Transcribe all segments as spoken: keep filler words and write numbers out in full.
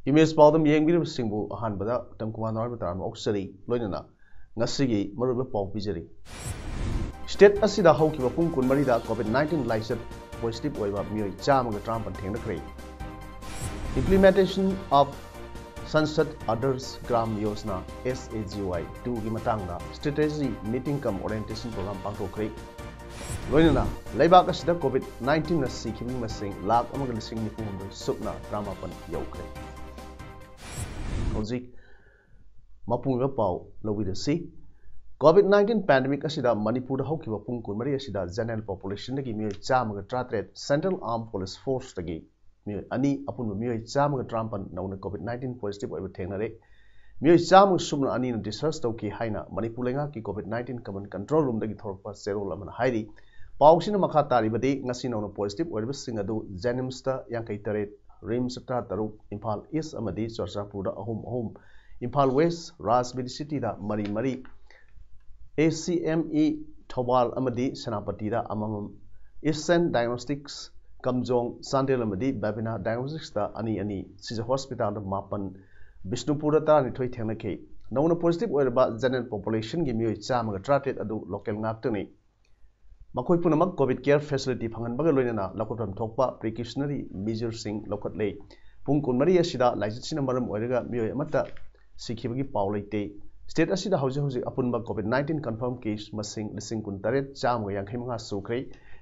Image ꯄꯥꯎꯗꯝ ꯌꯦꯡꯕꯤꯔꯤꯕꯁꯤꯡꯕꯨ ꯑꯍꯥꯟꯕꯗ ꯎꯇꯝ ꯀꯨꯃꯥꯔ ꯅꯣꯏꯕ ꯇꯔꯥꯝꯅ ꯑꯣꯛꯆꯔꯤ꯫ ꯂꯣꯏꯅꯅ ꯉꯁꯤꯒꯤ ꯃꯔꯨꯑꯣꯏꯕ ꯄꯥꯎ ꯄꯤꯖꯔꯤ꯫ ꯁ꯭ꯇꯦꯠ ꯑꯁꯤꯗ ꯍꯧꯈꯤꯕ ꯄꯨꯡ ꯀꯨꯟꯃꯔꯤꯗ ꯀꯣꯚꯤꯗ ꯅꯥꯏꯟꯇꯤꯟ ꯂꯥꯏꯆꯠ ꯄꯣꯖꯤꯇꯤꯚ ꯑꯣꯏꯕ ꯃꯤꯑꯣꯏ ꯆꯥꯝꯃꯒ ꯇꯔꯥꯃꯥꯄꯟ ꯊꯦꯡꯅꯈ꯭ꯔꯦ꯫ Implementation of Sansad Adarsh Gram Yojana, S A G Y two ꯒꯤ ꯃꯇꯥꯡꯗ strategy meeting cum orientation program ꯄꯥꯡꯊꯣꯛꯈ꯭ꯔꯦ꯫ ꯂꯣꯏꯅꯅ ꯂꯩꯕꯥꯛ ꯑꯁꯤꯗ ꯀꯣꯚꯤꯗ ꯅꯥꯏꯟꯇꯤꯟꯅ ꯁꯤꯈꯤꯕꯒꯤ ꯃꯁꯤꯡ ꯂꯥꯈ ꯑꯃꯒ ꯂꯤꯁꯤꯡ ꯅꯤꯐꯨ ꯍꯨꯝꯗꯣꯏ ꯁꯨꯞꯅ ꯇꯔꯥꯃꯥꯄꯟ ꯌꯧꯈ꯭ꯔꯦ꯫ ꯍꯧꯖꯤꯛ ꯃꯄꯨꯡ ꯑꯣꯏꯕ ꯄꯥꯎ ꯂꯧꯕꯤꯔꯁꯤ꯫ ꯀꯣꯚꯤꯗ ꯅꯥꯏꯟꯇꯤꯟ ꯄꯦꯟꯗꯦꯃꯤꯛ ꯑꯁꯤꯗ ꯃꯅꯤꯄꯨꯔꯗ ꯍꯧꯈꯤꯕ ꯄꯨꯡ ꯀꯨꯟꯃꯔꯤ ꯑꯁꯤꯗ ꯖꯦꯅꯔꯦꯜ ꯄꯣꯄꯨꯂꯦꯁꯟꯗꯒꯤ ꯃꯤꯑꯣꯏ ꯆꯥꯝꯃꯒ ꯇꯔꯥꯇꯔꯦꯠ, ꯁꯦꯟꯇ꯭ꯔꯦꯜ ꯑꯥꯔꯝ ꯄꯨꯂꯤꯁ ꯐꯣꯔꯁꯇꯒꯤ ꯃꯤꯑꯣꯏ ꯑꯅꯤ, ꯑꯄꯨꯟꯕ ꯃꯤꯑꯣꯏ ꯆꯥꯝꯃꯒ ꯇꯔꯥꯃꯥꯄꯟ ꯅꯧꯅ ꯀꯣꯚꯤꯗ ꯅꯥꯏꯟꯇꯤꯟ ꯄꯣꯖꯤꯇꯤꯚ ꯑꯣꯏꯕ ꯊꯦꯡꯅꯔꯦ꯫ ꯃꯤꯑꯣꯏ ꯆꯥꯝꯃꯒ ꯁꯨꯞꯅ ꯑꯅꯤꯅ ꯗꯤꯁꯆꯥꯔꯖ ꯇꯧꯈꯤ ꯍꯥꯏꯅ ꯃꯅꯤꯄꯨꯔ ꯂꯩꯉꯥꯛꯀꯤ ꯀꯣꯚꯤꯗ ꯅꯥꯏꯟꯇꯤꯟ ꯀꯃꯟ ꯀꯟꯇ꯭ꯔꯣꯜ ꯔꯨꯝꯗꯒꯤ ꯊꯣꯔꯛꯄ ꯆꯦꯔꯣꯜ ꯑꯃꯅ ꯍꯥꯏꯔꯤ꯫ ꯄꯥꯎꯁꯤꯅ ꯃꯈꯥ ꯇꯥꯔꯤꯕꯗꯤ, ꯉꯁꯤ ꯅꯧꯅ ꯄꯣꯖꯤꯇꯤꯚ ꯑꯣꯏꯔꯤꯕꯁꯤꯡ ꯑꯗꯨ ꯖꯦꯅꯤꯝꯁꯇ ꯌꯥꯡꯈꯩ ꯇꯔꯦꯠ, ꯔꯤꯝꯁꯇ ꯇꯔꯥ ꯇꯔꯨꯛ, ꯏꯝꯐꯥꯜ ꯏꯁ ꯑꯃꯗꯤ ꯆꯨꯔꯆꯥꯟꯄꯨꯔꯗ ꯑꯍꯨꯝ ꯑꯍꯨꯝ, ꯏꯝꯐꯥꯜ ꯋꯦꯁ, ꯔꯥꯖꯃꯦꯔꯤ ꯁꯤꯇꯤꯗ ꯃꯔꯤ ꯃꯔꯤ, ꯑꯦ ꯁꯤ ꯑꯦꯝ ꯏ ꯊꯧꯕꯥꯜ ꯑꯃꯗꯤ ꯁꯦꯅꯥꯄꯇꯤꯗ ꯑꯃꯃꯝ, ꯏꯁꯇꯔꯟ ꯗꯥꯏꯒꯅꯣꯁꯇꯤꯛꯁ ꯀꯝꯖꯣꯡ, ꯆꯥꯟꯗꯦꯜ ꯑꯃꯗꯤ ꯕꯦꯕꯤꯅꯥ ꯗꯥꯏꯒꯅꯣꯁꯇꯤꯛꯁꯇ ꯑꯅꯤ ꯑꯅꯤ, ꯁꯤꯖ ꯍꯣꯁꯄꯤꯇꯥꯜꯗ ꯃꯥꯄꯟ, ꯕꯤꯁꯅꯨꯄꯨꯔꯗ ꯇꯔꯥꯅꯤꯊꯣꯏ ꯊꯦꯡꯅꯈꯤ꯫ ꯅꯧꯅ ꯄꯣꯖꯤꯇꯤꯚ ꯑꯣꯏꯔꯕ ꯖꯦꯅꯔꯦꯜ ꯄꯣꯄꯨꯂꯦꯁꯟꯒꯤ ꯃꯤꯑꯣꯏ ꯆꯥꯝꯃꯒ ꯇꯔꯥꯇꯔꯦꯠ ꯑꯗꯨ ꯂꯣꯀꯦꯜ ꯉꯥꯛꯇꯅꯤ꯫ ꯃꯈꯣꯏ ꯄꯨꯝꯅꯃꯛ ꯀꯣꯚꯤꯗ ꯀꯦꯌꯔ ꯐꯦꯁꯤꯂꯤꯇꯤ ꯐꯪꯍꯟꯕꯒ ꯂꯣꯏꯅꯅ ꯂꯧꯈꯠꯐꯝ ꯊꯣꯛꯄ ꯄ꯭ꯔꯤꯀꯣꯁꯅꯔꯤ ꯃꯦꯖꯔꯁꯤꯡ ꯂꯧꯈꯠꯂꯦ꯫ ꯄꯨꯡ ꯀꯨꯟꯃꯔꯤ ꯑꯁꯤꯗ ꯂꯥꯏꯆꯠꯁꯤꯅ ꯃꯔꯝ ꯑꯣꯏꯔꯒ ꯃꯤꯑꯣꯏ ꯑꯃꯠꯇ ꯁꯤꯈꯤꯕꯒꯤ ꯄꯥꯎ ꯂꯩꯇꯦ꯫ ꯁ꯭ꯇꯦꯠ ꯑꯁꯤꯗ ꯍꯧꯖꯤꯛ ꯍꯧꯖꯤꯛ ꯑꯄꯨꯟꯕ ꯀꯣꯚꯤꯗ ꯅꯥꯏꯟꯇꯤꯟ ꯀꯟꯐꯥꯔꯝ ꯀꯦꯁ ꯃꯁꯤꯡ ꯂꯤꯁꯤꯡ ꯀꯨꯟꯇꯔꯦꯠ ꯆꯥꯝꯃꯒ ꯌꯥꯡꯈꯩ ꯃꯉꯥ ꯁꯨꯈ꯭ꯔꯦ꯫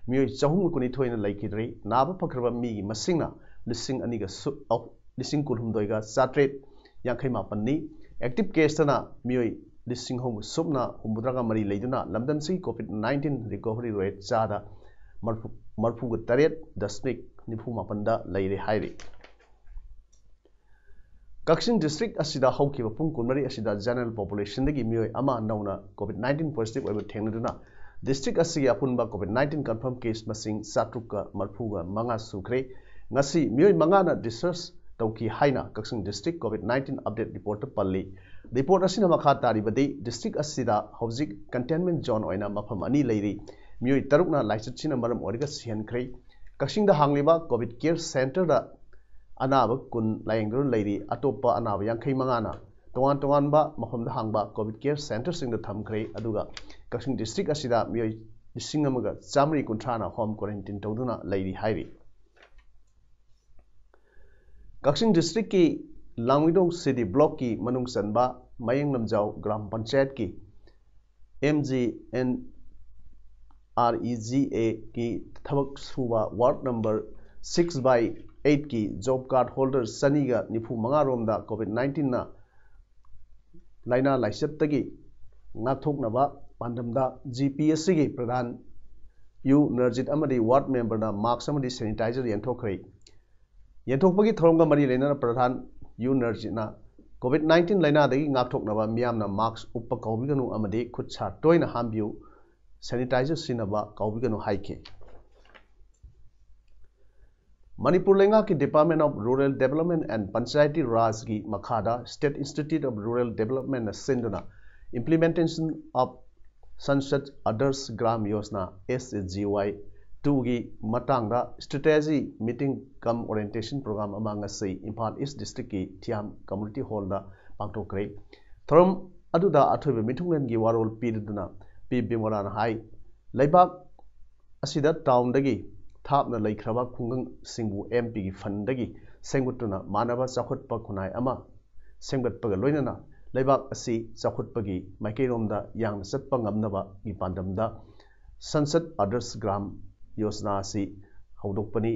ꯃꯤꯑꯣꯏ ꯆꯍꯨꯝꯒ ꯀꯨꯟꯅꯤꯊꯣꯏꯅ ꯂꯩꯈꯤꯗ꯭ꯔꯦ꯫ ꯅꯥꯕ ꯐꯈ꯭ꯔꯕ ꯃꯤꯒꯤ ꯃꯁꯤꯡꯅ ꯂꯤꯁꯤꯡ ꯑꯅꯤꯒ ꯁꯨ-, ꯑꯧ, ꯂꯤꯁꯤꯡ ꯀꯨꯟꯍꯨꯝꯗꯣꯏꯒ ꯆꯥꯇ꯭ꯔꯦꯠ ꯌꯥꯡꯈꯩ ꯃꯥꯄꯟꯅꯤ꯫ ꯑꯦꯛꯇꯤꯚ ꯀꯦꯁꯇꯅ ꯃꯤꯑꯣꯏ ꯂꯤꯁꯤꯡ ꯑꯍꯨꯝ ꯁꯨꯞꯅ ꯍꯨꯝꯐꯨꯇꯔꯥꯒ ꯃꯔꯤ ꯂꯩꯗꯨꯅ ꯂꯝꯗꯝꯁꯤꯒꯤ ꯀꯣꯚꯤꯗ ꯅꯥꯏꯟꯇꯤꯟ ꯔꯤꯀꯣꯚꯔꯤ ꯔꯦꯠ ꯆꯥꯗ ꯃꯔꯐꯨ, ꯃꯔꯐꯨꯒ ꯇꯔꯦꯠ ꯗꯁꯃꯤꯛ ꯅꯤꯐꯨ ꯃꯥꯄꯟꯗ ꯂꯩꯔꯦ ꯍꯥꯏꯔꯤ꯫ ꯀꯛꯆꯤꯡ ꯗꯤꯁꯇ꯭ꯔꯤꯛ ꯑꯁꯤꯗ ꯍꯧꯈꯤꯕ ꯄꯨꯡ ꯀꯨꯟꯃꯔꯤ ꯑꯁꯤꯗ ꯖꯦꯅꯔꯦꯜ ꯄꯣꯄꯨꯂꯦꯁꯟꯗꯒꯤ ꯃꯤꯑꯣꯏ ꯑꯃ ꯅꯧꯅ ꯀꯣꯚꯤꯗ ꯅꯥꯏꯟꯇꯤꯟ ꯄꯣꯖꯤꯇꯤꯚ ꯑꯣꯏꯕ ꯊꯦꯡꯅꯗꯨꯅ ꯗꯤꯁꯇ꯭ꯔꯤꯛ ꯑꯁꯤꯒꯤ ꯑꯄꯨꯟꯕ ꯀꯣꯚꯤꯗ ꯅꯥꯏꯟꯇꯤꯟ ꯀꯟꯐꯥꯔꯝ ꯀꯦꯁ ꯃꯁꯤꯡ ꯆꯥꯇ꯭ꯔꯨꯛꯀ ꯃꯔꯤꯐꯨꯒ ꯃꯉꯥ ꯁꯨꯈ꯭ꯔꯦ꯫ ꯉꯁꯤ ꯃꯤꯑꯣꯏ ꯃꯉꯥꯅ ꯗꯤꯁꯆꯥꯔꯖ ꯇꯧꯈꯤ ꯍꯥꯏꯅ Kakching district COVID nineteen update ꯔꯤꯄꯣꯔꯠꯇ ꯄꯜꯂꯤ꯫ ꯔꯤꯄꯣꯔꯠ ꯑꯁꯤꯅ ꯃꯈꯥ ꯇꯥꯔꯤꯕꯗꯤ, ꯗꯤꯁꯇ꯭ꯔꯤꯛ ꯑꯁꯤꯗ ꯍꯧꯖꯤꯛ ꯀꯟꯇꯦꯟꯃꯦꯟ ꯖꯣꯟ ꯑꯣꯏꯅ ꯃꯐꯝ ꯑꯅꯤ ꯂꯩꯔꯤ꯫ ꯃꯤꯑꯣꯏ ꯇꯔꯨꯛꯅ ꯂꯥꯏꯆꯠꯁꯤꯅ ꯃꯔꯝ ꯑꯣꯏꯔꯒ ꯁꯤꯍꯟꯈ꯭ꯔꯦ꯫ ꯀꯛꯆꯤꯡꯗ ꯍꯥꯡꯂꯤꯕ ꯀꯣꯚꯤꯗ ꯀꯦꯌꯔ ꯁꯦꯟꯇꯔꯗ ꯑꯅꯥꯕ ꯀꯨꯟ ꯂꯥꯌꯦꯡꯗꯨꯅ ꯂꯩꯔꯤ꯫ ꯑꯇꯣꯞꯄ ꯑꯅꯥꯕ ꯌꯥꯡꯈꯩ ꯃꯉꯥꯅ ꯇꯣꯉꯥꯟ ꯇꯣꯉꯥꯟꯕ ꯃꯐꯝꯗ ꯍꯥꯡꯕ ꯀꯣꯚꯤꯗ ꯀꯦꯌꯔ ꯁꯦꯟꯇꯔꯁꯤꯡꯗ ꯊꯝꯈ꯭ꯔꯦ꯫ ꯑꯗꯨꯒ ꯀꯛꯆꯤꯡ ꯗꯤꯁꯇ꯭ꯔꯤꯛ ꯑꯁꯤꯗ ꯃꯤꯑꯣꯏ ꯂꯤꯁꯤꯡ ꯑꯃꯒ ꯆꯥꯃꯔꯤ ꯀꯨꯟꯊ꯭ꯔꯥꯅ ꯍꯣꯝ ꯀ꯭ꯋꯥꯔꯦꯟꯇꯤꯟ ꯇꯧꯗꯨꯅ ꯂꯩꯔꯤ ꯍꯥꯏꯔꯤ꯫ ꯀꯛꯆꯤꯡ ꯗꯤꯁꯇ꯭ꯔꯤꯛꯀꯤ ꯂꯥꯡꯃꯩꯗꯣꯡ ꯁꯤꯇꯤ ꯕ꯭ꯂꯣꯛꯀꯤ ꯃꯅꯨꯡ ꯆꯟꯕ ꯃꯌꯦꯡ ꯂꯝꯖꯥꯎ ꯒ꯭ꯔꯥꯝ ꯄꯟꯆꯥꯌꯠꯀꯤ M G N R E G ꯑꯦꯒꯤ ꯊꯕꯛ ꯁꯨꯕ ꯋꯥꯔꯗ ꯅꯝꯕꯔ ꯁꯤꯛꯁ ꯕꯥꯏ ꯑꯩꯠꯀꯤ ꯖꯣꯕ ꯀꯥꯔꯗ ꯍꯣꯜꯗꯔ ꯆꯅꯤꯒ ꯅꯤꯐꯨ ꯃꯉꯥ ꯔꯣꯝꯗ ꯀꯣꯚꯤꯗ ꯅꯥꯏꯟꯇꯤꯟꯅ ꯂꯥꯏꯅꯥ ꯂꯥꯏꯆꯠꯇꯒꯤ ꯉꯥꯛꯊꯣꯛꯅꯕ ꯄꯥꯟꯗꯝꯗ ꯖꯤ ꯄꯤ ꯑꯦꯁ ꯁꯤꯒꯤ ꯄ꯭ꯔꯙꯥꯟ ꯌꯨ ꯅꯔꯖꯤꯠ ꯑꯃꯗꯤ ꯋꯥꯔꯗ ꯃꯦꯝꯕꯔꯅ ꯃꯥꯛꯁ ꯑꯃꯗꯤ ꯁꯦꯅꯤꯇꯥꯏꯖꯔ ꯌꯦꯟꯊꯣꯛꯈ꯭ꯔꯦ꯫ ꯌꯦꯟꯊꯣꯛꯄꯒꯤ ꯊꯧꯔꯝꯒ ꯃꯔꯤ ꯂꯩꯅꯅ ꯄ꯭ꯔꯙꯥꯟ ꯌꯨ ꯅꯔꯖꯤꯠꯅ ꯀꯣꯚꯤꯗ ꯅꯥꯏꯟꯇꯤꯟ ꯂꯥꯏꯅꯥꯗꯒꯤ ꯉꯥꯛꯊꯣꯛꯅꯕ ꯃꯤꯌꯥꯝꯅ ꯃꯥꯛꯁ ꯎꯞꯄ ꯀꯥꯎꯕꯤꯒꯅꯨ ꯑꯃꯗꯤ ꯈꯨꯠ ꯁꯥ ꯇꯣꯏꯅ ꯍꯥꯝꯕꯤꯌꯨ, ꯁꯦꯅꯤꯇꯥꯏꯖꯔ ꯁꯤꯖꯤꯟꯅꯕ ꯀꯥꯎꯕꯤꯒꯅꯨ ꯍꯥꯏꯈꯤ꯫ ꯃꯅꯤꯄꯨꯔ ꯂꯩꯉꯥꯛꯀꯤ Department of Rural Development and Panchayati Rajꯒꯤ ꯃꯈꯥꯗ State Institute of Rural Developmentꯅ ꯁꯤꯟꯗꯨꯅ Implementation of Sansad Adarsh Gram Yojana, S A G Y two ꯒꯤ ꯃꯇꯥꯡꯗ strategy meeting cum orientation program ꯑꯃ ꯉꯁꯤ ꯏꯝꯐꯥꯜ ꯏꯁ ꯗꯤꯁꯇ꯭ꯔꯤꯛꯀꯤ ꯊꯤꯌꯥꯝ ꯀꯝꯃ꯭ꯌꯨꯅꯤꯇꯤ ꯍꯣꯜꯗ ꯄꯥꯡꯊꯣꯛꯈ꯭ꯔꯦ꯫ ꯊꯧꯔꯝ ꯑꯗꯨꯗ ꯑꯊꯣꯏꯕ ꯃꯤꯊꯨꯡꯂꯦꯟꯒꯤ ꯋꯥꯔꯣꯜ ꯄꯤꯗꯨꯅ ꯄꯤ ꯕꯤꯃꯣꯂꯥꯅ ꯍꯥꯏ, ꯂꯩꯕꯥꯛ ꯑꯁꯤꯗ ꯇꯥꯎꯟꯗꯒꯤ ꯊꯥꯞꯅ ꯂꯩꯈ꯭ꯔꯕ ꯈꯨꯡꯒꯪꯁꯤꯡꯕꯨ ꯑꯦꯝ ꯄꯤꯒꯤ ꯐꯟꯗꯒꯤ ꯁꯦꯝꯒꯠꯇꯨꯅ ꯃꯥꯟꯅꯕ ꯆꯥꯎꯈꯠꯄ ꯈꯨꯟꯅꯥꯏ ꯑꯃ ꯁꯦꯝꯒꯠꯄꯒ ꯂꯣꯏꯅꯅ ꯂꯩꯕꯥꯛ ꯑꯁꯤ ꯆꯥꯎꯈꯠꯄꯒꯤ ꯃꯥꯏꯀꯩꯔꯣꯝꯗ ꯌꯥꯡꯅ ꯆꯠꯄ ꯉꯝꯅꯕꯒꯤ ꯄꯥꯟꯗꯝꯗ ꯁꯟꯁꯠ ꯑꯥꯗꯔꯁ ꯒ꯭ꯔꯥꯝ ꯌꯣꯖꯅꯥ ꯑꯁꯤ ꯍꯧꯗꯣꯛꯄꯅꯤ꯫